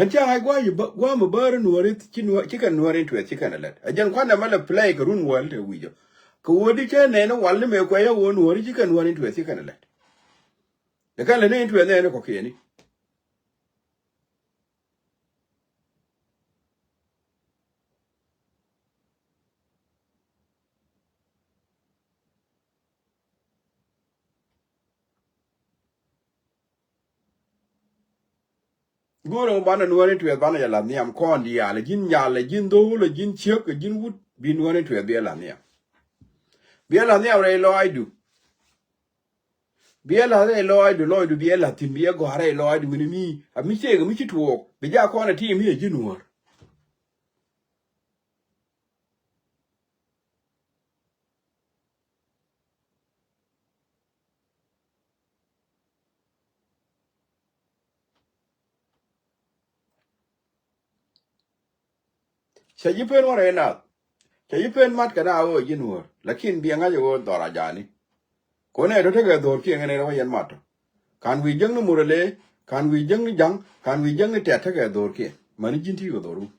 Ɛn cä ɣa̱c gua̱a̱c i̱ bä-, gua̱a̱m i̱ bäär i̱ nuɔ̱ɔ̱ri ci nuɔ̱ɔ̱r, ci kɛn nuɔ̱ɔ̱ri tuɛth ci kɛn ɛ lät. Ɛ jɛn kuanɛ mɛ lɛ play kɛ run wäl te wi̱c ɔ. Kɛ ɣöö di cä nɛn i̱ wal ni mëë kuɛc ɛ ɣöö nuɔ̱ɔ̱ri ci kɛn nuɔ̱ɔ̱ri tuɛth ci kɛn ɛ lät. Ɛ kɛn lɛ ni tuɛth nɛn i̱ kɔ̱kiɛni. Go̱o̱rä banɛ nuɔ̱ɔ̱ri tuɛth banɛ jɛ la̱th nhiam kɔn diaal, ji̱n nyal, ji̱n dho̱o̱l, ji̱n ciek, ji̱n wut, bi nuɔ̱ɔ̱ri tuɛth bi ɛ la̱th nhiam. Bi ɛ la̱th nhiam rɛy lɔaacdu. Bi ɛ la̱th rɛy lɔaacdu, lɔcdu bi ɛ la̱th thi̱n, bi ɛ gɔ̱a̱r rɛy lɔaacdu wi̱ni mi a mi ciek mi ci tuɔɔk bi ja kɔn ɛ ti mi ɛ ji̱ nuɔ̱ɔ̱r. Cɛ ji̱ pen wä rɛy nath. Cɛ ji̱ pen mat kɛ na ɣöö ji̱ nuɔ̱ɔ̱r. Lakin bi ɛ ŋa̱c ɛ ɣöö dhɔr a ja̱a̱ni. Kɔn ɛ tɔ tekɛ dhɔr kiɛŋ ɛn ɛ rɛ wä yɛn mat tɔ. Ka̱n wi̱i̱ jäŋni mur ɛ lee, ka̱n wi̱i̱ jäŋni ja̱ŋ, ka̱n wi̱i̱ jäŋni tɛt tekɛ dhɔr kiɛŋ. Mäni ji̱n ti̱i̱ kɛ dhɔr wun.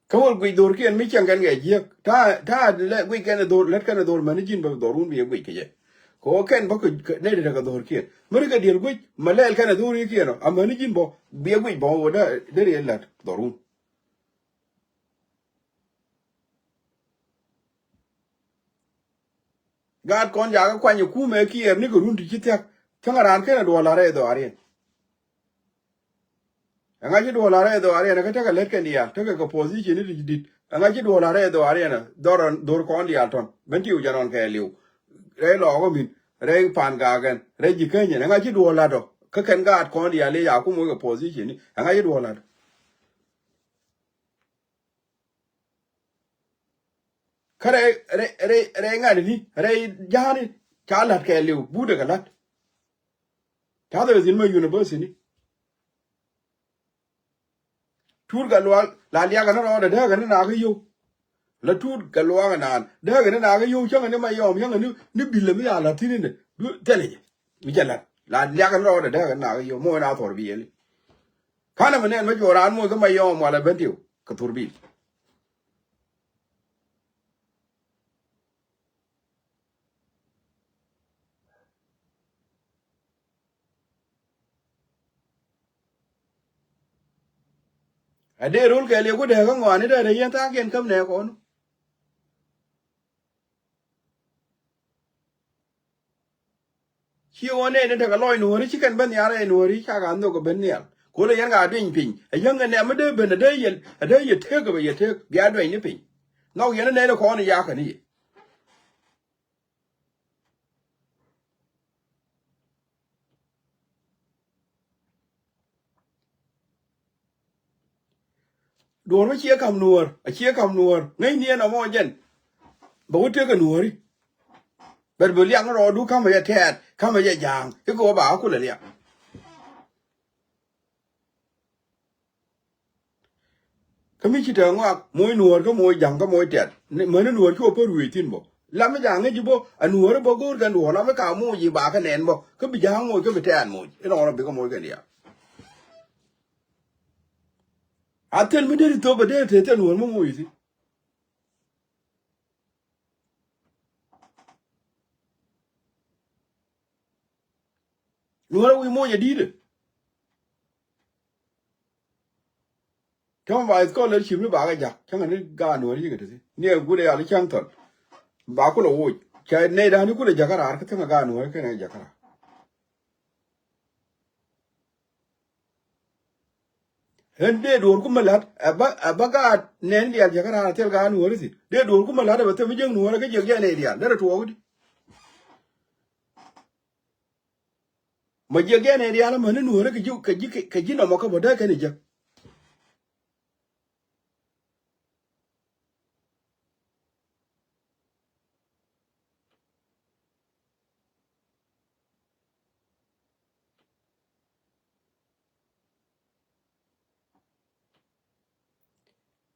Kä wä guic dhorkiɛn mi cieŋ kɛn kɛ jiäk. Ta̱a̱, ta̱a̱ lɛ guic kɛn ɛ dhor, lät kɛn ɛ dhor mäni ji̱n bä dhorun bi ɛ guic kɛ jɛ. Kɛ ɣöö kɛn bä kɛ nɛy ti tekɛ dhorkiɛn. Mi ri kɛ diɛl guic, mɛ lɛl kɛn ɛ dhorkiɛn ɔ, a mäni ji̱n bä bi ɛ guic bä ɣöö dee, dee ri ɛ lät dhorun. Gaat kɔn jakä kuany ɛ kumɛ kiɛɛr ni kɛ run ti ci thia̱k. Cäŋ a raan kɛn ɛ duɔl a rɛy dhɔaariɛn. Ɛŋa ci duɔl a rɛy dhɔaariɛn ɛ kä tekɛ lät kɛn diaal tekɛ kɛ position ni ti ci di̱t. Ɛŋa ci duɔl a rɛy dhɔaariɛn ɛ dhɔr, dhor kɔn diaal tɔn ben ti wi̱c anɔn kɛɛliw. Rɛy lɔɔkä min, rɛy pan gakɛn, rɛy ji̱ känyɛn ɛŋa ci duɔl lat ɔ kä kɛn gaat kɔn diaal i̱ ca kum wek kɛ position ni ɛŋa ci duɔl lat ɔ. Kä rɛy, rɛy, rɛy, rɛy ŋa̱t ini, rɛy ja̱a̱ni, ca la̱t kɛɛliw, budɛ kɛ la̱t. Ta̱thɛ thi̱n mɛ university ni. Tuut kɛ luaak, la liakɛ ni rɔɔdɛ, dääkɛ ni nakä yio̱w. La tuut kɛ luaak ɛnaan, dääkɛ ni nakä yio̱w, cäŋɛ ni mɛ yɔm, cäŋɛ ni, ni bilɛ mi ca la̱t thi̱n inɛ. Du, thilɛ jɛ. Mi cɛ la̱t. La liakɛ ni rɔɔdɛ, dääkɛ ni nakä yio̱w, moc na thɔr bi yɛli. Ka̱nɛ mi nɛn mɛ cuɔ raan moc kä mɛ yɔm walɛ ben tiw kɛ thurbil. A dee rol kɛɛliw ku dee kä ŋɔaani dee rɛ yɛn thaak yɛn käm nɛ kɔn. Ci ɣöö nɛy ni tekɛ lɔc nuɔ̱ɔ̱ri ci kɛn ben nhial rɛy nuɔ̱ɔ̱ri cakɛ nhök kɛ ben nhial. Kulɛ yɛn ka dueny piny. Ɛ yäŋ ɛ nɛm mi dee ben ɛ dee yɛ, ɛ dee yɛ tëëk kɛ bɛ yɛ tëëk bia dueny ni piny. Nhɔk yɛn ɛ nɛy ni kɔn i̱ yakɛ ni yɛ. Duɔ̱ɔ̱r mi ciɛ ka̱m nuɔ̱ɔ̱r, a ciɛ ka̱m nuɔ̱ɔ̱r. Ŋäcni ɛn ɔmɔ jɛn. Bɛ wä tëëk kɛ nuɔ̱ɔ̱ri. Bɛ bi liak ni rɔɔdu ka̱mɛ jɛ tɛɛt, ka̱mɛ jɛ ja̱a̱ŋ. I̱ kɛ wä ba kulɛ liak. Kä mi ci tɛ̈th ŋɔak moc nuɔ̱ɔ̱r kä moc ja̱ŋ kä moc tɛ̈th. Ni, mäni nuɔ̱ɔ̱r ci wä pär ruëëc thi̱n bä. Lam mi ja̱ŋ ŋäc ji̱ bä, a nuɔ̱ɔ̱r bä go̱o̱r kɛn duɔ̱ɔ̱r lam mi ka moc i̱ ba kä nɛn bä. Kä bi ja̱ŋ moc kä bi tɛ̈th moc. Inɔ rɔ bikɛ moc kɛn diaal. A thil mi deri thop a deri te thil nuɔ̱ɔ̱r mi moc i̱ thi̱n. Nuɔ̱ɔ̱rä wi̱i̱ moc ɛ di̱i̱t ɛ. Cäŋ ba scholarship ni bakɛ ja̱k cäŋ ni gaat nuɔ̱ɔ̱rä yikɛ te thi̱n ni ɛ guut ɛ yal i̱ cäŋ thɔl. Ba kulɛ woc cɛ nɛy da̱a̱n i̱ kulɛ ja̱k kä raar kä thi̱n ɛ gaat nuɔ̱ɔ̱rä kɛn ɛ ja̱k kä raar. Ɣän dee duɔ̱ɔ̱r ku mi la̱t ɛ bä, ɛ bä gaat nɛn diaal ja̱k kä raar thil gaat nuɔ̱ɔ̱rä thi̱n. Dee duɔ̱ɔ̱r ku mi la̱t ɛ bä thil mi jiäk nuɔ̱ɔ̱rä kä jiäk jɛ nɛy diaal derɛ tuɔɔk di. Ma jiɛk jɛn ɛ rial amäni nuɔ̱ɔ̱rä kɛ ji̱, kɛ ji̱, kɛ ji̱ nɔmɔ kä bä dee kɛn ɛ jiäk.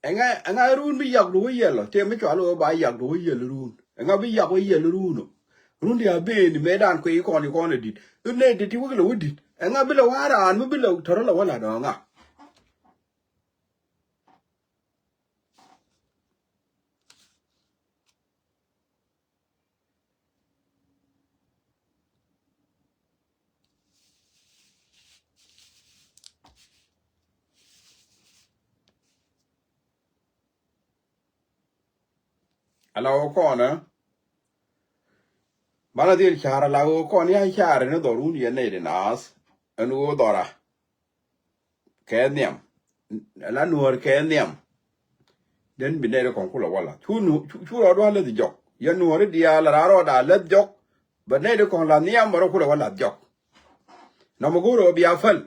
Ɛŋa, ɛŋa run bi yak duɔ̱k wä yɛl ɔ tëë mi cɔal ɣöö ba yak duɔ̱k wä yɛl run. Ɛŋa bi yak wä yɛl run ɔ. Run ti a ben mëë dan kuiy kɔn i̱ kɔn ɛ di̱t. Run nɛ ti ti wä kɛ lɛ wä di̱t ɛŋa bi lɛ wä raan mi bi lɛ tɔrɔ lɛ wä la dɔ̱ŋa. Ala wä kɔn ɛ banɛ dhil ca̱r ala wä kɔn ya ca̱r ni dhɔrun yɛ nɛy di naath. Ɛn wä dhɔra kɛ nhiam. La nuɔ̱ɔ̱r kɛ nhiam. Den bi nɛy di kɔn kulɛ wala cu rɔɔdu a läth jɔk yɛ nuɔ̱ɔ̱r di a la raar rɔɔda läth jɔk. Bɛ nɛy di kɔn la nhiam bɛ rɔ kulɛ wala jɔk. Nɔmɔ go̱o̱r ɔ bia päl.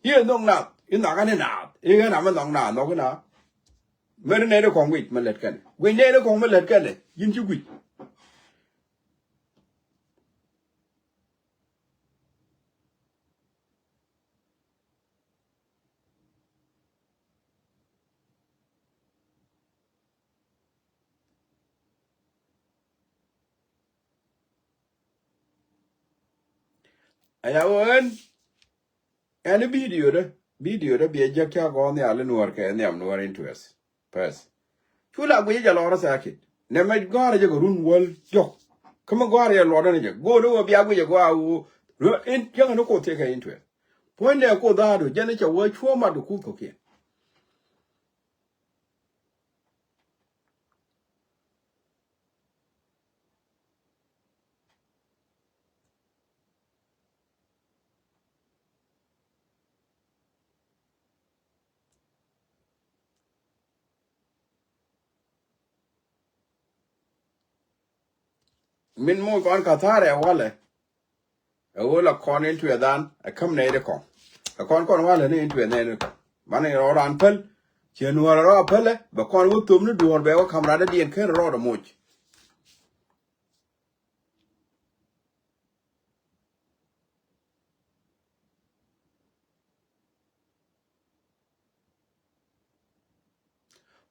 I̱ ɛ nhɔk naath i̱ nhɔk ni naath i̱ ɣän amɛ nhɔk naath nhɔk i̱ naath. Mɛri nɛy di kɔn guic mɛ lät kɛnɛ guic nɛy di kɔn mɛ lät kɛnɛ ji̱n ci guic. Aya ɣöö ɛn ɛn bidio dä bidio dä biɛ jek ca gɔ̱ɔ̱n nhial i̱ nuɔ̱ɔ̱r kɛ nhiam nuɔ̱ɔ̱r interest. Pɛth cu la guic jɛ lɔr thɛɛkit nɛ mɛ gɔ̱a̱rä jɛ kɛ run wäl jɔk. Kä mi gɔ̱a̱rä jɛ luɔtdä ni jɛ go̱o̱r ni ɣöö bia guic jɛ gɔaa ɣöö in jäŋä ni koth thiekɛ interest. Puɔ̱nydɛ koth dhaadu jɛn i̱ cɛ wee cuɔ̱ɔ̱ŋ mat kɛ kuth kɔ̱kiɛn. Min moc kɔn ka̱tha̱a̱r ɛ walɛ. Ɛ ɣöö la kɔn in tuɛth an ɛ käm nɛy ri kɔŋ. Ɛ kɔn kɔn walɛ ni in tuɛth nɛy ri kɔŋ. Mani rɔ ran päl ciɛ nuɔ̱ɔ̱r rɔ a pälɛ bɛ kɔn wä thom ni duɔ̱ɔ̱r bɛ wä ka̱m ran dädiɛn ken rɔɔdɛ moc.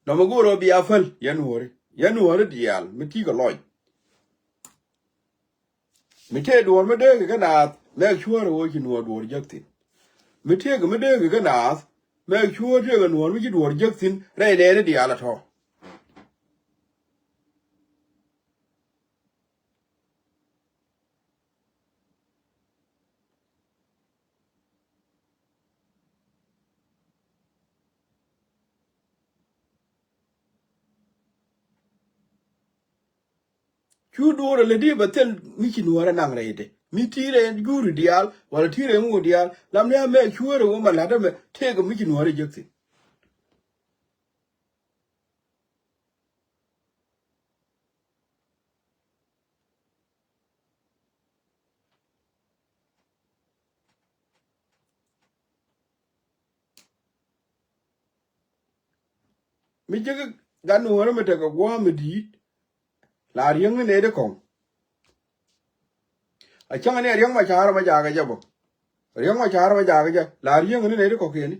Nɔmɔ go̱o̱r ɣöö bia päl yɛn nuɔ̱ɔ̱ri yɛn nuɔ̱ɔ̱ri diaal mi ti̱i̱ kɛ lɔc. Mi tëë duɔ̱ɔ̱r mi dee kɛ kɛ naath mɛk cuäär ɣöö ci nuɔ̱ɔ̱r duɔ̱ɔ̱r jäk thi̱n. Mi tëë kɛ mi dee kɛ kɛ naath mɛk cuäär tëë kɛ nuɔ̱ɔ̱r mi ci duɔ̱ɔ̱r jäk thi̱n rɛy nɛɛni diaal a tɔ̱. Cu duɔ̱ɔ̱r a lätdi bɛ thil mi ci nuɔ̱ɔ̱r a naŋ rɛy te mi ti̱i̱ rɛy juri diaal wala ti̱i̱ rɛy ŋuku diaal lam ni amɛ cuäär a wä ma la̱t amɛ tëëk mi ci nuɔ̱ɔ̱r a jek thi̱n. Mi jek gan nuɔ̱ɔ̱rä mi tekɛ gua̱a̱ mi di̱i̱t. La riäŋ ni nɛy ti kɔ̱ŋ. A cäŋ ni riäŋ ma ca̱a̱r ma jakä jɛ bä. Riäŋ ma ca̱a̱r ma jakä jɛ la riäŋ ni nɛy ti kɔ̱kiɛni.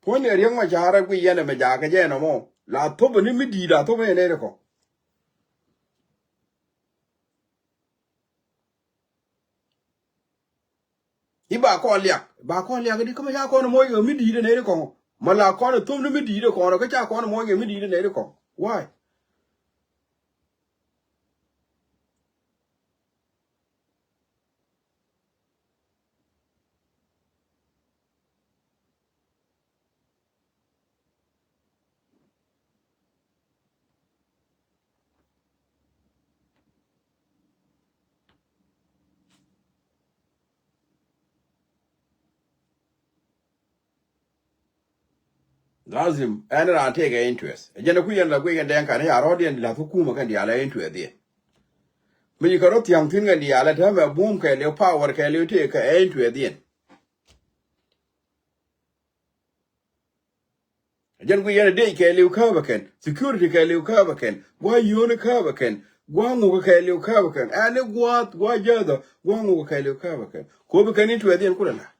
Puɔ̱ny ni riäŋ ma ca̱a̱r a guiy yɛn ɛmɛ jakä jɛ ɛnɔ mɔ la thop ni mi di̱i̱t la thop ni nɛy ti kɔ̱ŋ. I̱ ba kɔn liak ba kɔn liak di kä ma ca kɔn moc kɛ mi di̱i̱t nɛy ti kɔ̱ŋ. Ma la kɔn thop ni mi di̱i̱t kɔn kä ca kɔn moc kɛ mi di̱i̱t nɛy ti kɔ̱ŋ. Why? Lazim ɛn raan tëëkɛ interest. Ɛ jɛn ɛ kui̱ yɛn la guic kɛn Dɛŋ Ka̱n i̱ a rɔ̱diɛn la̱th kä kumɛ kɛn diaal ɛ interest diɛn. Mi ci kɛ rɔ thia̱ŋ thi̱n kɛn diaal ɛ täämɛ buɔ̱m kɛɛliw, power kɛɛliw tëëkɛ ɛ interest diɛn. Ɛ jɛn guic yɛn ɛ dec kɛɛliw kääpɛ kɛn, security kɛɛliw kääpɛ kɛn, gua̱a̱c yio̱o̱ni kääpɛ kɛn, gua̱a̱c ŋukɛ kɛɛliw kääpɛ kɛn. Ɛn i̱ gua̱a̱th, gua̱a̱c jääthä, gua̱a̱c ŋukɛ kɛɛliw kääpɛ kɛn. Ko̱pɛ kɛn interest diɛn kulɛ la̱t.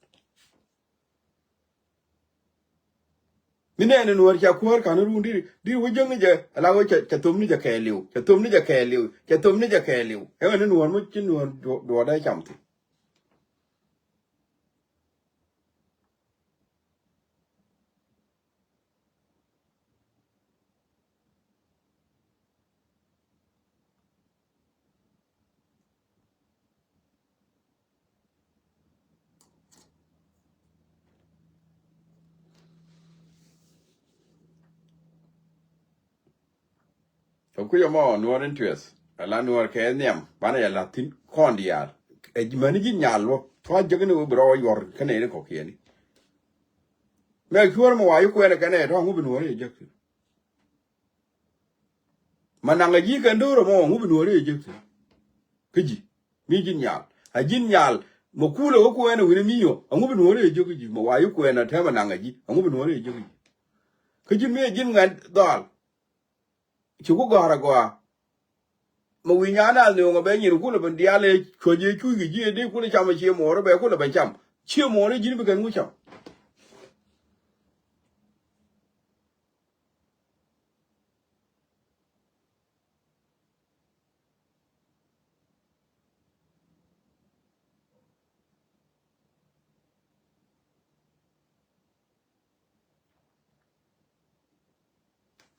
Mi nɛɛni Nuäär ca kuäär ka̱n run diri, diri wä jäŋni jɛ, ala wä ca, ca thom ni jɛ kɛɛliw, ca thom ni jɛ kɛɛliw, ca thom ni jɛ kɛɛliw. Ɛŋɛ ni Nuäär mi ci Nuäär duɔ-, duɔɔdɛ cam thi̱n. Kɛ kui̱c ɛmɔ Nuäär interest, ala Nuäär kɛ nhiam, banɛ yɛ la̱th thi̱n kɔn diaal. Ɛ ji̱ mäni ji̱n nyal wä, cua jäkni wä bi rɔ wä yuɔr kä nɛɛni kɔ̱kiɛni. Mɛ cuäär mɛ wa yi kuɛɛnɛ kɛnɛ tɔ ŋu bi Nuäär yɛ jäk thi̱n. Ma naŋ a ji̱ kɛn do̱r ɛmɔ, aŋu bi Nuɔ̱ɔ̱ri ɛ jek thi̱n? Kä ji̱ mi ji̱n nyal, a ji̱n nyal. Ma kulɛ wä kuɛɛn ɛ wi̱n ɛ mi yɔ, aŋu bi Nuɔ̱ɔ̱ri ɛ jek kä ji̱? Ma wa ji̱ kuɛɛn a tɛmɛ naŋ a ji̱, aŋu bi Nuɔ̱ɔ̱ri ɛ jek kä ji̱? Kä ji̱n mi ɛ ji̱n ŋuɛt dhɔal. Ci ku gɔ̱a̱r a gɔaa. Ma wi̱i̱ nyan a nööŋ a bɛ nyin kulɛ ben diaal ɛ cuɔ̱c ɛ cuc kɛ ji̱ ɛ dee kulɛ cam ɛ cie muɔɔr ɛ bɛ kulɛ ben cam. Cie muɔɔr ɛ ji̱n bi kɛn ŋu cam.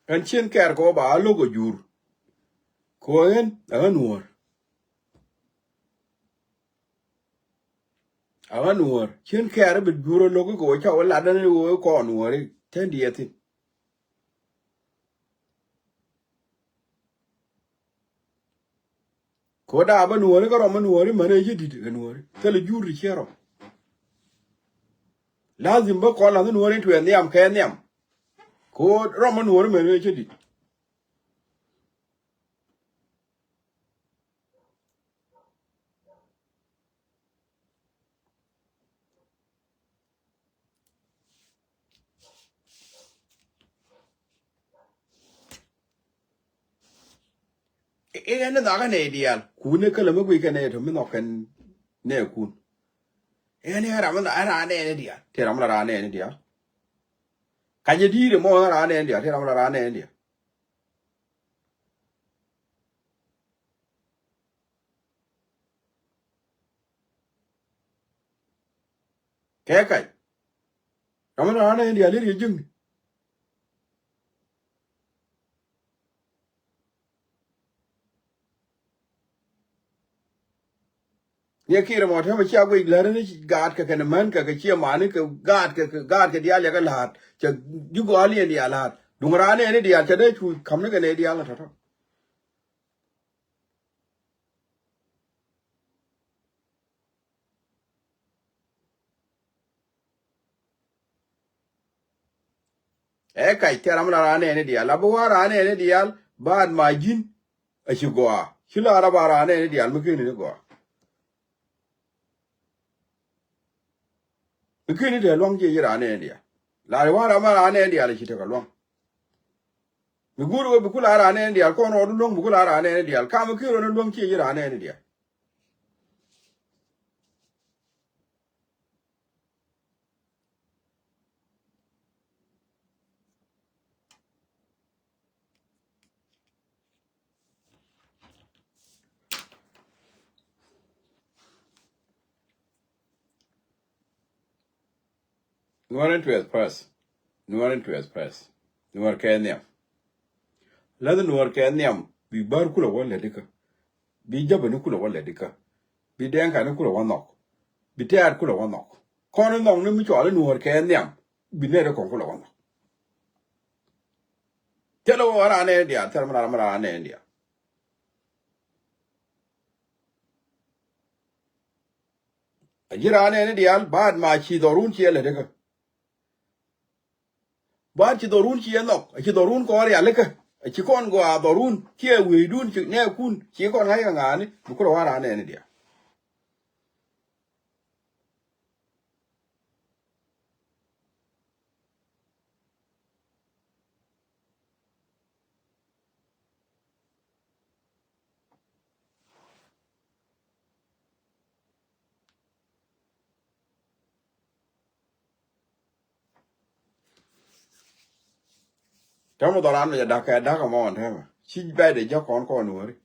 Ɛn cien kɛɛr kɛ wä ba a lo̱k ɛ jur. Kɛ wä ɣän ɛ ɣän Nuɔ̱ɔ̱r. A ɣän Nuɔ̱ɔ̱r cien kɛɛr bi jur ɛ lo̱k kɛ wä ca wä lat ɛn wä kɔn Nuɔ̱ɔ̱ri tɛn diɛthin. Kɛ wä daap ɛ Nuɔ̱ɔ̱ri kä rɔm ɛ Nuɔ̱ɔ̱ri män ɛ ci di̱t kɛ Nuɔ̱ɔ̱ri thilɛ jur ti ciɛ rɔm. Lazim bä kɔn la̱th ɛ Nuɔ̱ɔ̱ri tuɛ nhiam kɛ nhiam. Kɛ wä rɔm ɛ Nuɔ̱ɔ̱ri män ɛ ci di̱t. I̱ ɛn ni nhɔakä nɛy diaal kun ni kälä mi guic kɛ nɛy tɔ mi nhɔk kɛn nɛy kun. I̱ ɛn ni ram mi nhɔakä ran nɛy ni diaal ti ram mi la ran nɛy ni diaal. Kacɛ di̱i̱t ɛmɔ ran nɛy ni diaal ti ram mi la ran nɛy ni diaal. Kɛ kac. Ram mi la ran nɛy ni diaal i̱ riɛ ji̱ŋni. Niɛ Kiir mɔ tɛmɛ cia guic lät ni gaat kɛ kɛn män kɛ kɛ cia mani kɛ gaat kɛ kɛ gaat kɛ diaal yɛ kɛ la̱a̱t cɛ ji̱ gɔa̱a̱l yɛn diaal la̱a̱t duŋ raan ɛn ni diaal cɛ dee cu ka̱m ni kɛ nɛy diaal ni tɔ̱tɔ̱. Ɛ kac tɛ ram la raan ɛn diaal a bi wa raan ɛn diaal baat ma ji̱n. A ci gɔaa ci la rap a raan ɛn diaal mi keni ni gɔaa. Mi keni tɛ luaŋ ci ci raan ɛn diaal la ri wa ram a raan ɛn diaal a ci tekɛ luaŋ. Mi guur wä bi kula raan ɛn diaal kɔn rɔɔdu luäŋ bi kula raan ɛn diaal kam mi keni rɔɔdu luäŋ ci ci raan ɛn diaal. Nuɔr interest first. Nuɔr interest first. Nuɔr kɛ nhiam. Läth nuɔr kɛ nhiam bi bär kulɛ wä lät ikä. Bi jäbäni kulɛ wä lät ikä. Bi dɛŋkani kulɛ wä nhɔk. Bi tɛɛr kulɛ wä nhɔk. Kɔn nhɔk ni mi cɔal inuɔr kɛ nhiam. Bi nɛɛt ikɔn kulɛ wä nhɔk. Thilɛ wä raan nɛɛni diaal thilɛ mi raan mi raan nɛɛni diaal. A ji̱ raan nɛɛni diaal baat ma ci dhɔrun ciɛ lät ikä. Ban ci dhɔrun ci ɛ nhɔk, ci dhɔrun kɔn rialikä. Ci kɔn gɔaa dhɔrun, ci ɛ wecdun, ci nɛɛkun, ci kɔn ŋa̱c kɛ ŋa̱a̱ni, bi kulɛ wa̱a̱ raan nɛɛni diaal. Täämɛ dhɔran mɛ jɛ da̱k kɛ da̱k ɛmɔ ɛn täämɛ. Ci bɛcdɛ jek kɔn kɔn wääri.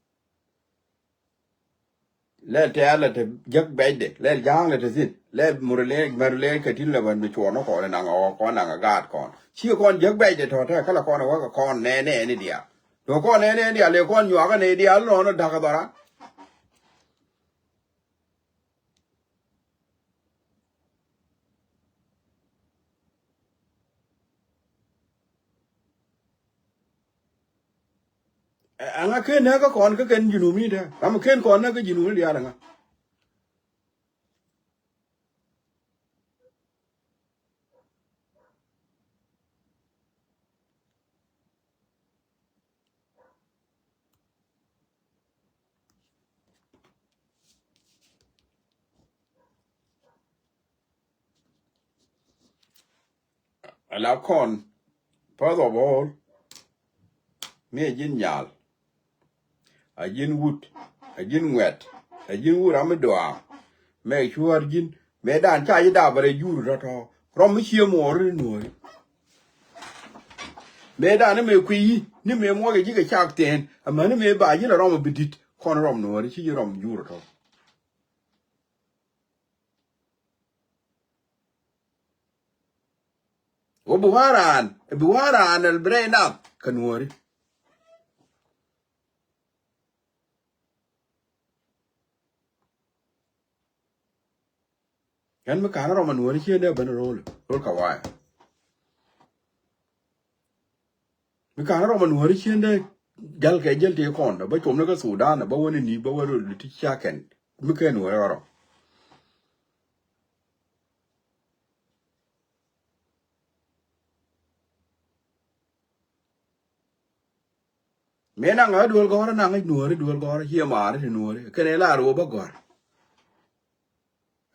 Lɛl tɛ̈r lɛ te jek bɛcdɛ, lɛl ja̱a̱ŋ lɛ te thi̱n, lɛl mur lɛ mɛr lɛ kɛ tin lɛ bän bi cuɔɔn ni kɔn naŋ ɛ ɣɔk kɔn naŋ ɛ gaat kɔn. Ci kɔn jek bɛcdɛ tɔ̱ tɛ̈ kä lɛ kɔn ɛ wä kɛ kɔn nɛɛnɛ ni diaal. Duŋ kɔn nɛɛnɛ ni diaal lɛ kɔn nyuakä ni diaal nɔnɔ da̱k ɛ dhɔran. Ɛ, ɛŋa ken näk kä kɔn kä kɛn junubin tɛ? Ram ken kɔn näk kä junubin diaal ɛŋa? Ala kɔn, first of all, mi a ji̱n nyal, a ji̱n wut, a ji̱n ŋuɛt, a ji̱n wut ram mi duaar, mɛ cuäär ji̱n, mëë dan ca ji̱ dap rɛy jur tɔ̱tɔ̱, rɔm mi cie muɔɔr ni nuɔɔri. Mëë dan ni mëë kui̱ yi, ni mëë muɔcɛ ji̱ kɛ cak thieen, amäni mëë ba ji̱ la rɔm a bi di̱t, kɔn rɔm nuɔɔri, ci ji̱ rɔm jur tɔ̱. Wä bi wa̱a̱ raan, bi wa̱a̱ raan ɛl bi rɛy nath kɛ nuɔɔri. Kɛn mi ka̱n rɔm a nuɔɔri ciendɛ ben ro̱l, ro̱l kɛ wayɛ. Mi ka̱n rɔm a nuɔɔri ciendɛ jäl kɛ jäl tëë kɔn, bä com ni kä Sudan, bä wä ni ni, bä wä röl ti ca kɛn. Mi kɛ nuɔɔri ɣɔrɔ. Mëë naŋ ɣä duel gɔ̱rä, naŋ ɣä nuɔɔri duel gɔ̱rä, ciɛ maari ti nuɔɔri. Kɛn ɛ la ruɔ bä gɔ̱r.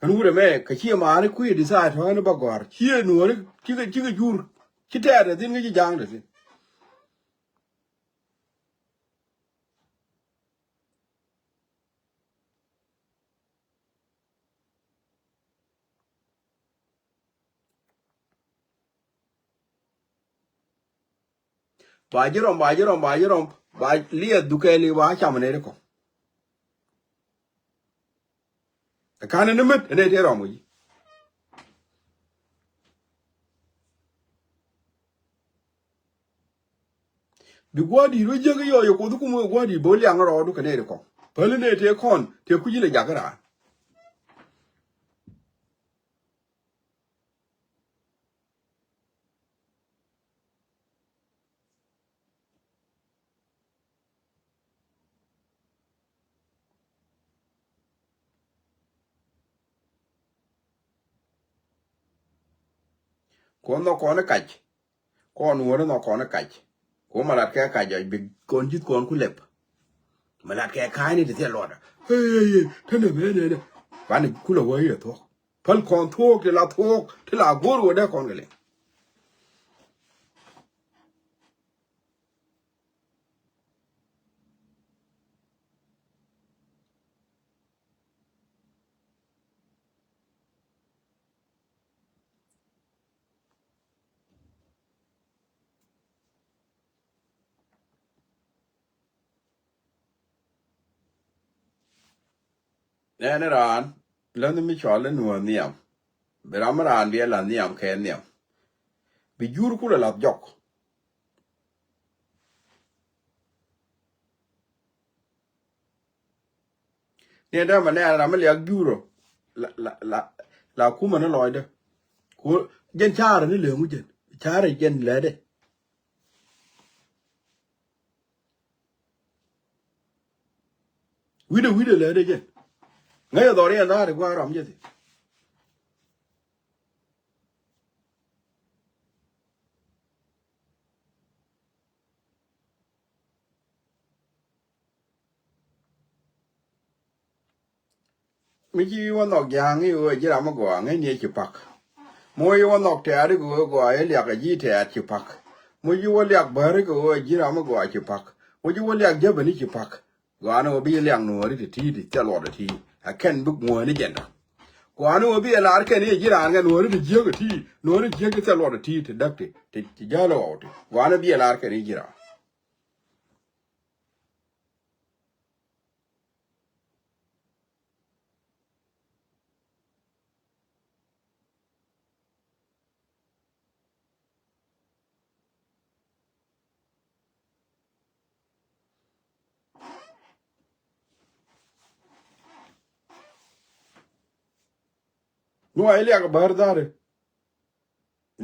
Ɣän wurɛ mɛ, kɛ ciɛ maari kui̱ di thaay tɔ̱ ɣän bä gɔ̱r. Ciɛ nuɔɔri, cikɛ, cikɛ jur. Ci tɛɛr dɛ thin, kä ci ja̱a̱ŋ dɛ thin. Ba ji̱ rɔm, ba ji̱ rɔm, ba ji̱ rɔm, ba liɛth dukɛ li ba cam nɛy ti kɔ̱ŋ. Ɛ ka̱n ni mät ɛ nɛy ti rɔm kɛ ji̱. Bi gua̱a̱r di̱i̱t wä jiäk i̱ yɔɔc ɛ Kuoth kum wä gua̱a̱r di̱i̱t bä wä liaŋ rɔɔdu kɛ nɛy ti kɔ̱ŋ. Päli nɛy tëë kɔn tëë kui̱c in ɛ jakä raan. Kuɔn nhɔk kɔn i̱ kac. Kɔn wä ni nhɔk kɔn i̱ kac. Ku ma lat kɛ kac jɔc bi kɔn ji̱th kɔn ku lɛp. Ma lat kɛ ka̱a̱cni ti thiɛl luɔtdä. Ey, ey, ey, te nɛ bee nɛnɛ. Banɛ kulɛ wä i̱ ɛ thuɔ̱k. Päl kɔn thuɔ̱k ti la thuɔ̱k ti la go̱o̱r wä dee kɔn kɛ liŋ. Nɛn raan länh mi cɔal i̱ nuɔ̱ɔ̱r nhiam. Bi ram raan bi ɛ la̱th nhiam kɛ nhiam. Bi jur kulɛ la̱th jɔk. Ni ɛn täämɛ nɛɛn ram mi liak jur ɔ. La, la, la, la kumɛ ni lɔcdä. Ku jɛn ca̱rä ni leŋ wi̱cɛn. Ca̱rä jɛn lɛtdɛ. Wi̱cdɛ, wi̱cdɛ lɛtdɛ jɛn. Ŋäcɛ dhɔriɛn dha̱a̱r i̱ gua̱a̱r ram jɛ thi̱n. Mi ci wä nhɔk ja̱a̱ŋ i̱ ɣöö ji̱ ram mi gɔaa ŋäcni ɛ ci pak. Mi wä ci wä nhɔk tɛ̈t i̱ kɛ ɣöö gɔaa i̱ liak ɛ ji̱ tɛ̈t ci pak. Mi wä ci wä liak bär i̱ kɛ ɣöö ji̱ ram mi gɔaa ci pak. Mi wä ci wä liak jäpɛn i̱ ci pak. Gɔaa ni wä bi liak nuɔɔri ti ti̱i̱t i̱ thil luɔt ɛ ti̱i̱t. Ɛ kɛn bi ŋuääni jɛn dɔ̱ŋ. Gɔaa ni wä bi ɛ lar kɛn i̱ ji̱ raan kɛ nuɔɔri ti jiäk ɛ ti̱i̱t. Nuɔɔri jiäk ti thil luɔt ɛ ti̱i̱t ti däk ti, ti, ti jäl ɛ ɣɔw ti. Gɔaa ni bi ɛ lar kɛn i̱ ji̱ raan. Nuɔɔc liak bär dhari.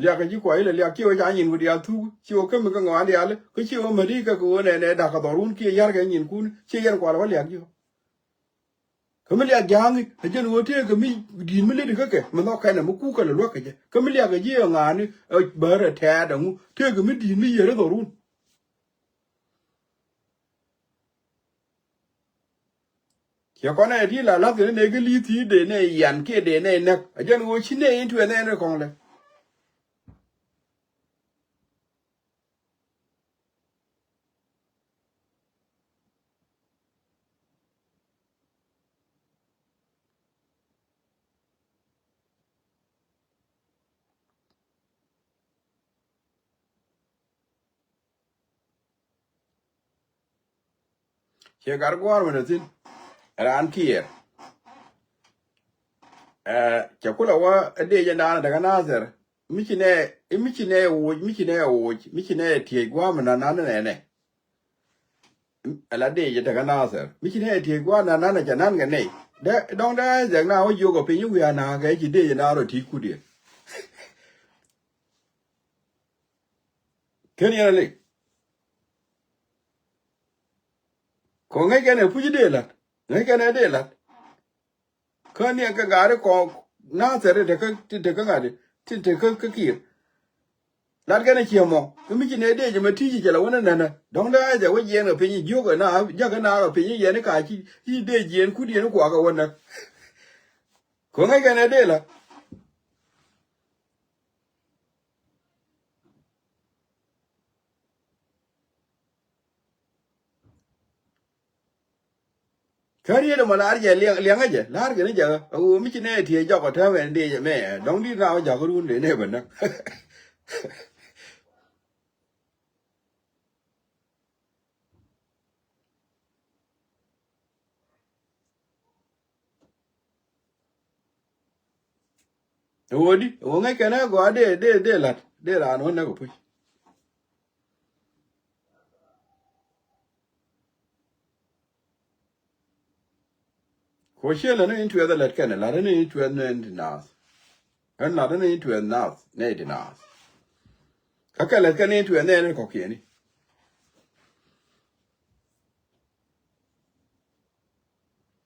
Liak ji̱ kua ilɛ liak ci wä ca nyin ku diaal thuk ci wä kämi kä ŋɔan diaal kä ci wä märi kä kɛ wä nɛnɛ da̱k kɛ dhɔrun kiɛ yar kɛ nyinkun ci yɛn kual wä liak ji̱. Kä mi liak ja̱a̱ŋi ɛ jɛn wä tëëkɛ mi di̱i̱t mi leti kä kɛ mi nhɔk kɛnɛ mi kuk kɛ lɛ luäk kɛ jɛ kä mi liak ji̱ ɛ ŋa̱a̱ni ɛ bär ɛ tɛɛt ɛŋu tëëkɛ mi di̱i̱t mi yier ɛ dhɔrun. Ciɛ kɔn ɛ ti la lath kɛ ni nɛ kä li̱th ti dee nɛ yan kiɛ dee nɛ näk. A jɛn ɣöö ci nɛ in tuɛ nɛ ni kɔŋ lɛ. Ciɛ gat gua̱a̱r mi dee thi̱n raan kiɛɛr. Ɛ cɛ kulɛ wä ɛ dee jɛ naan ɛ däkä Nathɛr. Mi ci nɛ, mi ci nɛ woc, mi ci nɛ woc, mi ci nɛ tiec gua̱a̱r mi nan nan nɛnɛ. Ala dee jɛ däkä Nathɛr. Mi ci nɛ tiec gua̱a̱r nan nan ɛ cɛ nan kɛ nɛy. Dee dɔ̱ŋ dee Isaac na wä jiök ɛ piny i̱ wiaa na̱a̱ kɛ ci dee jɛ naan rɔ ti̱i̱ kut yɛ. Ken yɛn a lik. Kɔ ŋäc kɛn ɛ puc dee la̱t. Ŋäc kɛn ɛ dee la̱t. Kä ni ɛ kɛ gaari kɔ Nathɛr ti te kä, ti te kä ŋa̱t ti te kä, kä Kiir. Lat kɛn ɛ ciɛ mɔ. Kä mi ci nɛ dee jɛ mɛ ti̱ci cɛ la wänä nänä. Dɔ̱ŋ dee Isaac wä jiɛɛn kɛ piny jiök ɛ na, jak ɛ na kɛ piny yɛn i̱ ka ci, ci dee jiɛɛn kut yɛn i̱ kuak ɛ wänä. Kɔ ŋäc kɛn ɛ dee la̱t. Kä riet ɛmɔ lar jɛ liɛŋ, liɛŋä jɛ lar kɛn jɛ ɣä a ɣöö mi ci nɛ tiee jɔk ɔ täämɛ ni dee jɛ mɛ dɔ̱ŋ di̱t na wä jakä run dee nɛ bä näk. Ɛ ɣöö di ɛ ɣöö ŋäc kɛn ɛ gɔaa dee, dee, dee la̱t dee raan wä näk ɛ puc. Kɛ ɣöö ciɛ lät ni in tuɛth ɛ lät kɛn ɛ la̱t ni in tuɛth ni in ti naath. Ɣän la̱t ni in tuɛth naath ni in ti naath. Kä kɛ lät kɛn ni in tuɛth ni in kɔ̱kiɛni.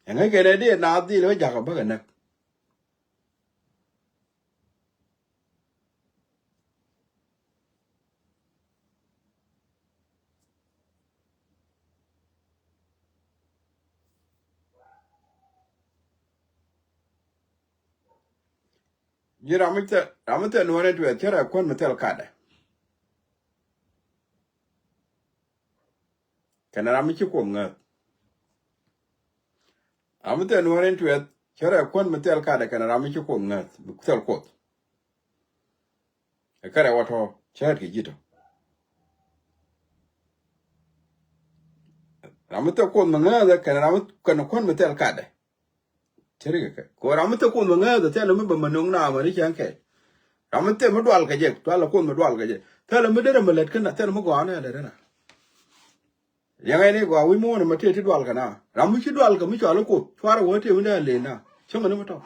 Ɛŋä kɛn ɛ dee naath dhil wä jakä bäkɛ näk. Ji̱ ram mi thil, ram mi thil nuɔ̱ɔ̱r in tuɛth cärɛ kuän mi thil katdɛ. Kɛnɛ ram mi ci Kuoth ŋääth. Ram mi thil nuɔ̱ɔ̱r in tuɛth cärɛ kuän mi thil katdɛ kɛnɛ ram mi ci Kuoth ŋääth, mi thil Kuoth. Ɛ kärɛ wä tɔ̱ cäät kɛ ji̱ tɔ̱. Ram mi thil Kuoth mi ŋääth kɛnɛ ram mi, kɛnɛ kuän mi thil katdɛ. Cä rik kɛ kɛ. Kɛ ɣöö ram mi thil Kuoth mi ŋääth thilɛ mi bä mi no̱ŋ na mɛ ni cäŋ kɛ. Ram mi thil mi dual kɛ jɛ, dual Kuoth mi dual kɛ jɛ. Thilɛ mi derɛ mi lät kä na, thilɛ mi gɔaa ni lät kä na. Liɛŋɛ ni gɔaa wi̱c mi wä ni ma tëë ti dual kɛ na. Ram mi ci dual kɛ mi cɔal i̱ Kuoth cuarɛ wä tëë mi dee lëë na. Cäŋɛ ni mi tɔ̱.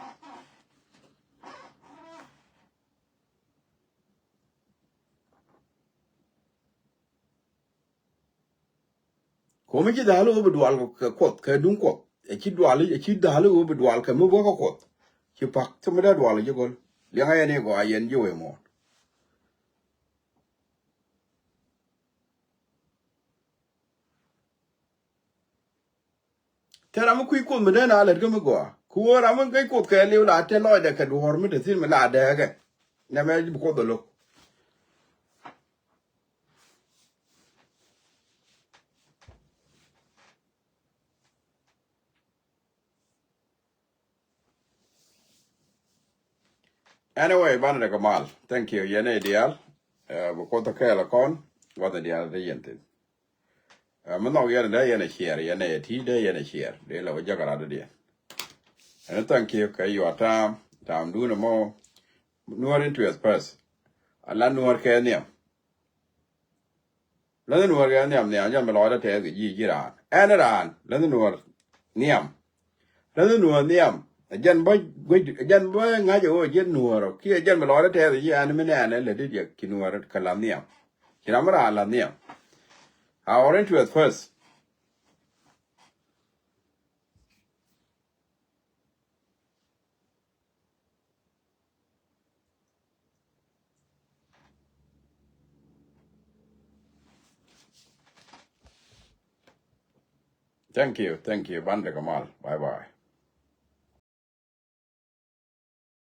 Ko̱mi ci dhali wä bi dual kɛ Kuoth kɛ duŋ Kuɔth. Ɛ ci dual, ɛ ci dhali wä bi dual kɛ mi bä kä Kuoth. Ci pak thimɛ dee dual ji̱ gɔl. Liɛŋɛ yɛn i̱ gɔaa yɛn ji̱ wee muɔ̱ɔ̱n. Thil ram mi kui̱ Kuoth mi dee na lät kä mi gɔaa. Ku ɣöö ram mi ŋäc Kuoth kɛɛliw la te lɔcdɛ kɛ duɔ̱ɔ̱r mi te thi̱n mi la dääkɛ. Nɛmɛ bi Kuoth ɛ lo̱k. Anyway, banɛ dɛ kɛ mal. Thank you. Yɛn ɛ diaal. Ɛ, bi Kuoth kɛɛl ɛ kɔn. Gua̱th ɛ diaal te yɛn thin. Ɛ, mi nhɔk yɛn dee yɛn ɛ share, yɛn ɛ ti dee yɛn ɛ share. Dee lɛ wä jäk ɛ rat dee diɛn. Ɛn thank you kɛ your time. Time duun ɛmɔ. Nuɔr interest first. Ala nuɔr kɛ nhiam. Läth nuɔr kɛ nhiam nhiam, jɛn mi lɔcdä tɛth kɛ ji̱, ji̱ raan. Ɛn raan, läth nuɔr nhiam. Läth nuɔr nhiam. Ɛ jɛn bä guic, ɛ jɛn bä ŋa̱c ɛ ɣöö ji̱ nuɔr ɔ. Kiɛ jɛn mi lɔcdä tɛth kɛ ji̱ ɛn mi nɛɛnɛ lät i̱ diɛ ci nuɔr kɛ la̱th nhiam. Ci ram mi raan la̱th nhiam. Our interest first. Thank you, thank you. Banɛ dɛ kɛ mal. Bye bye.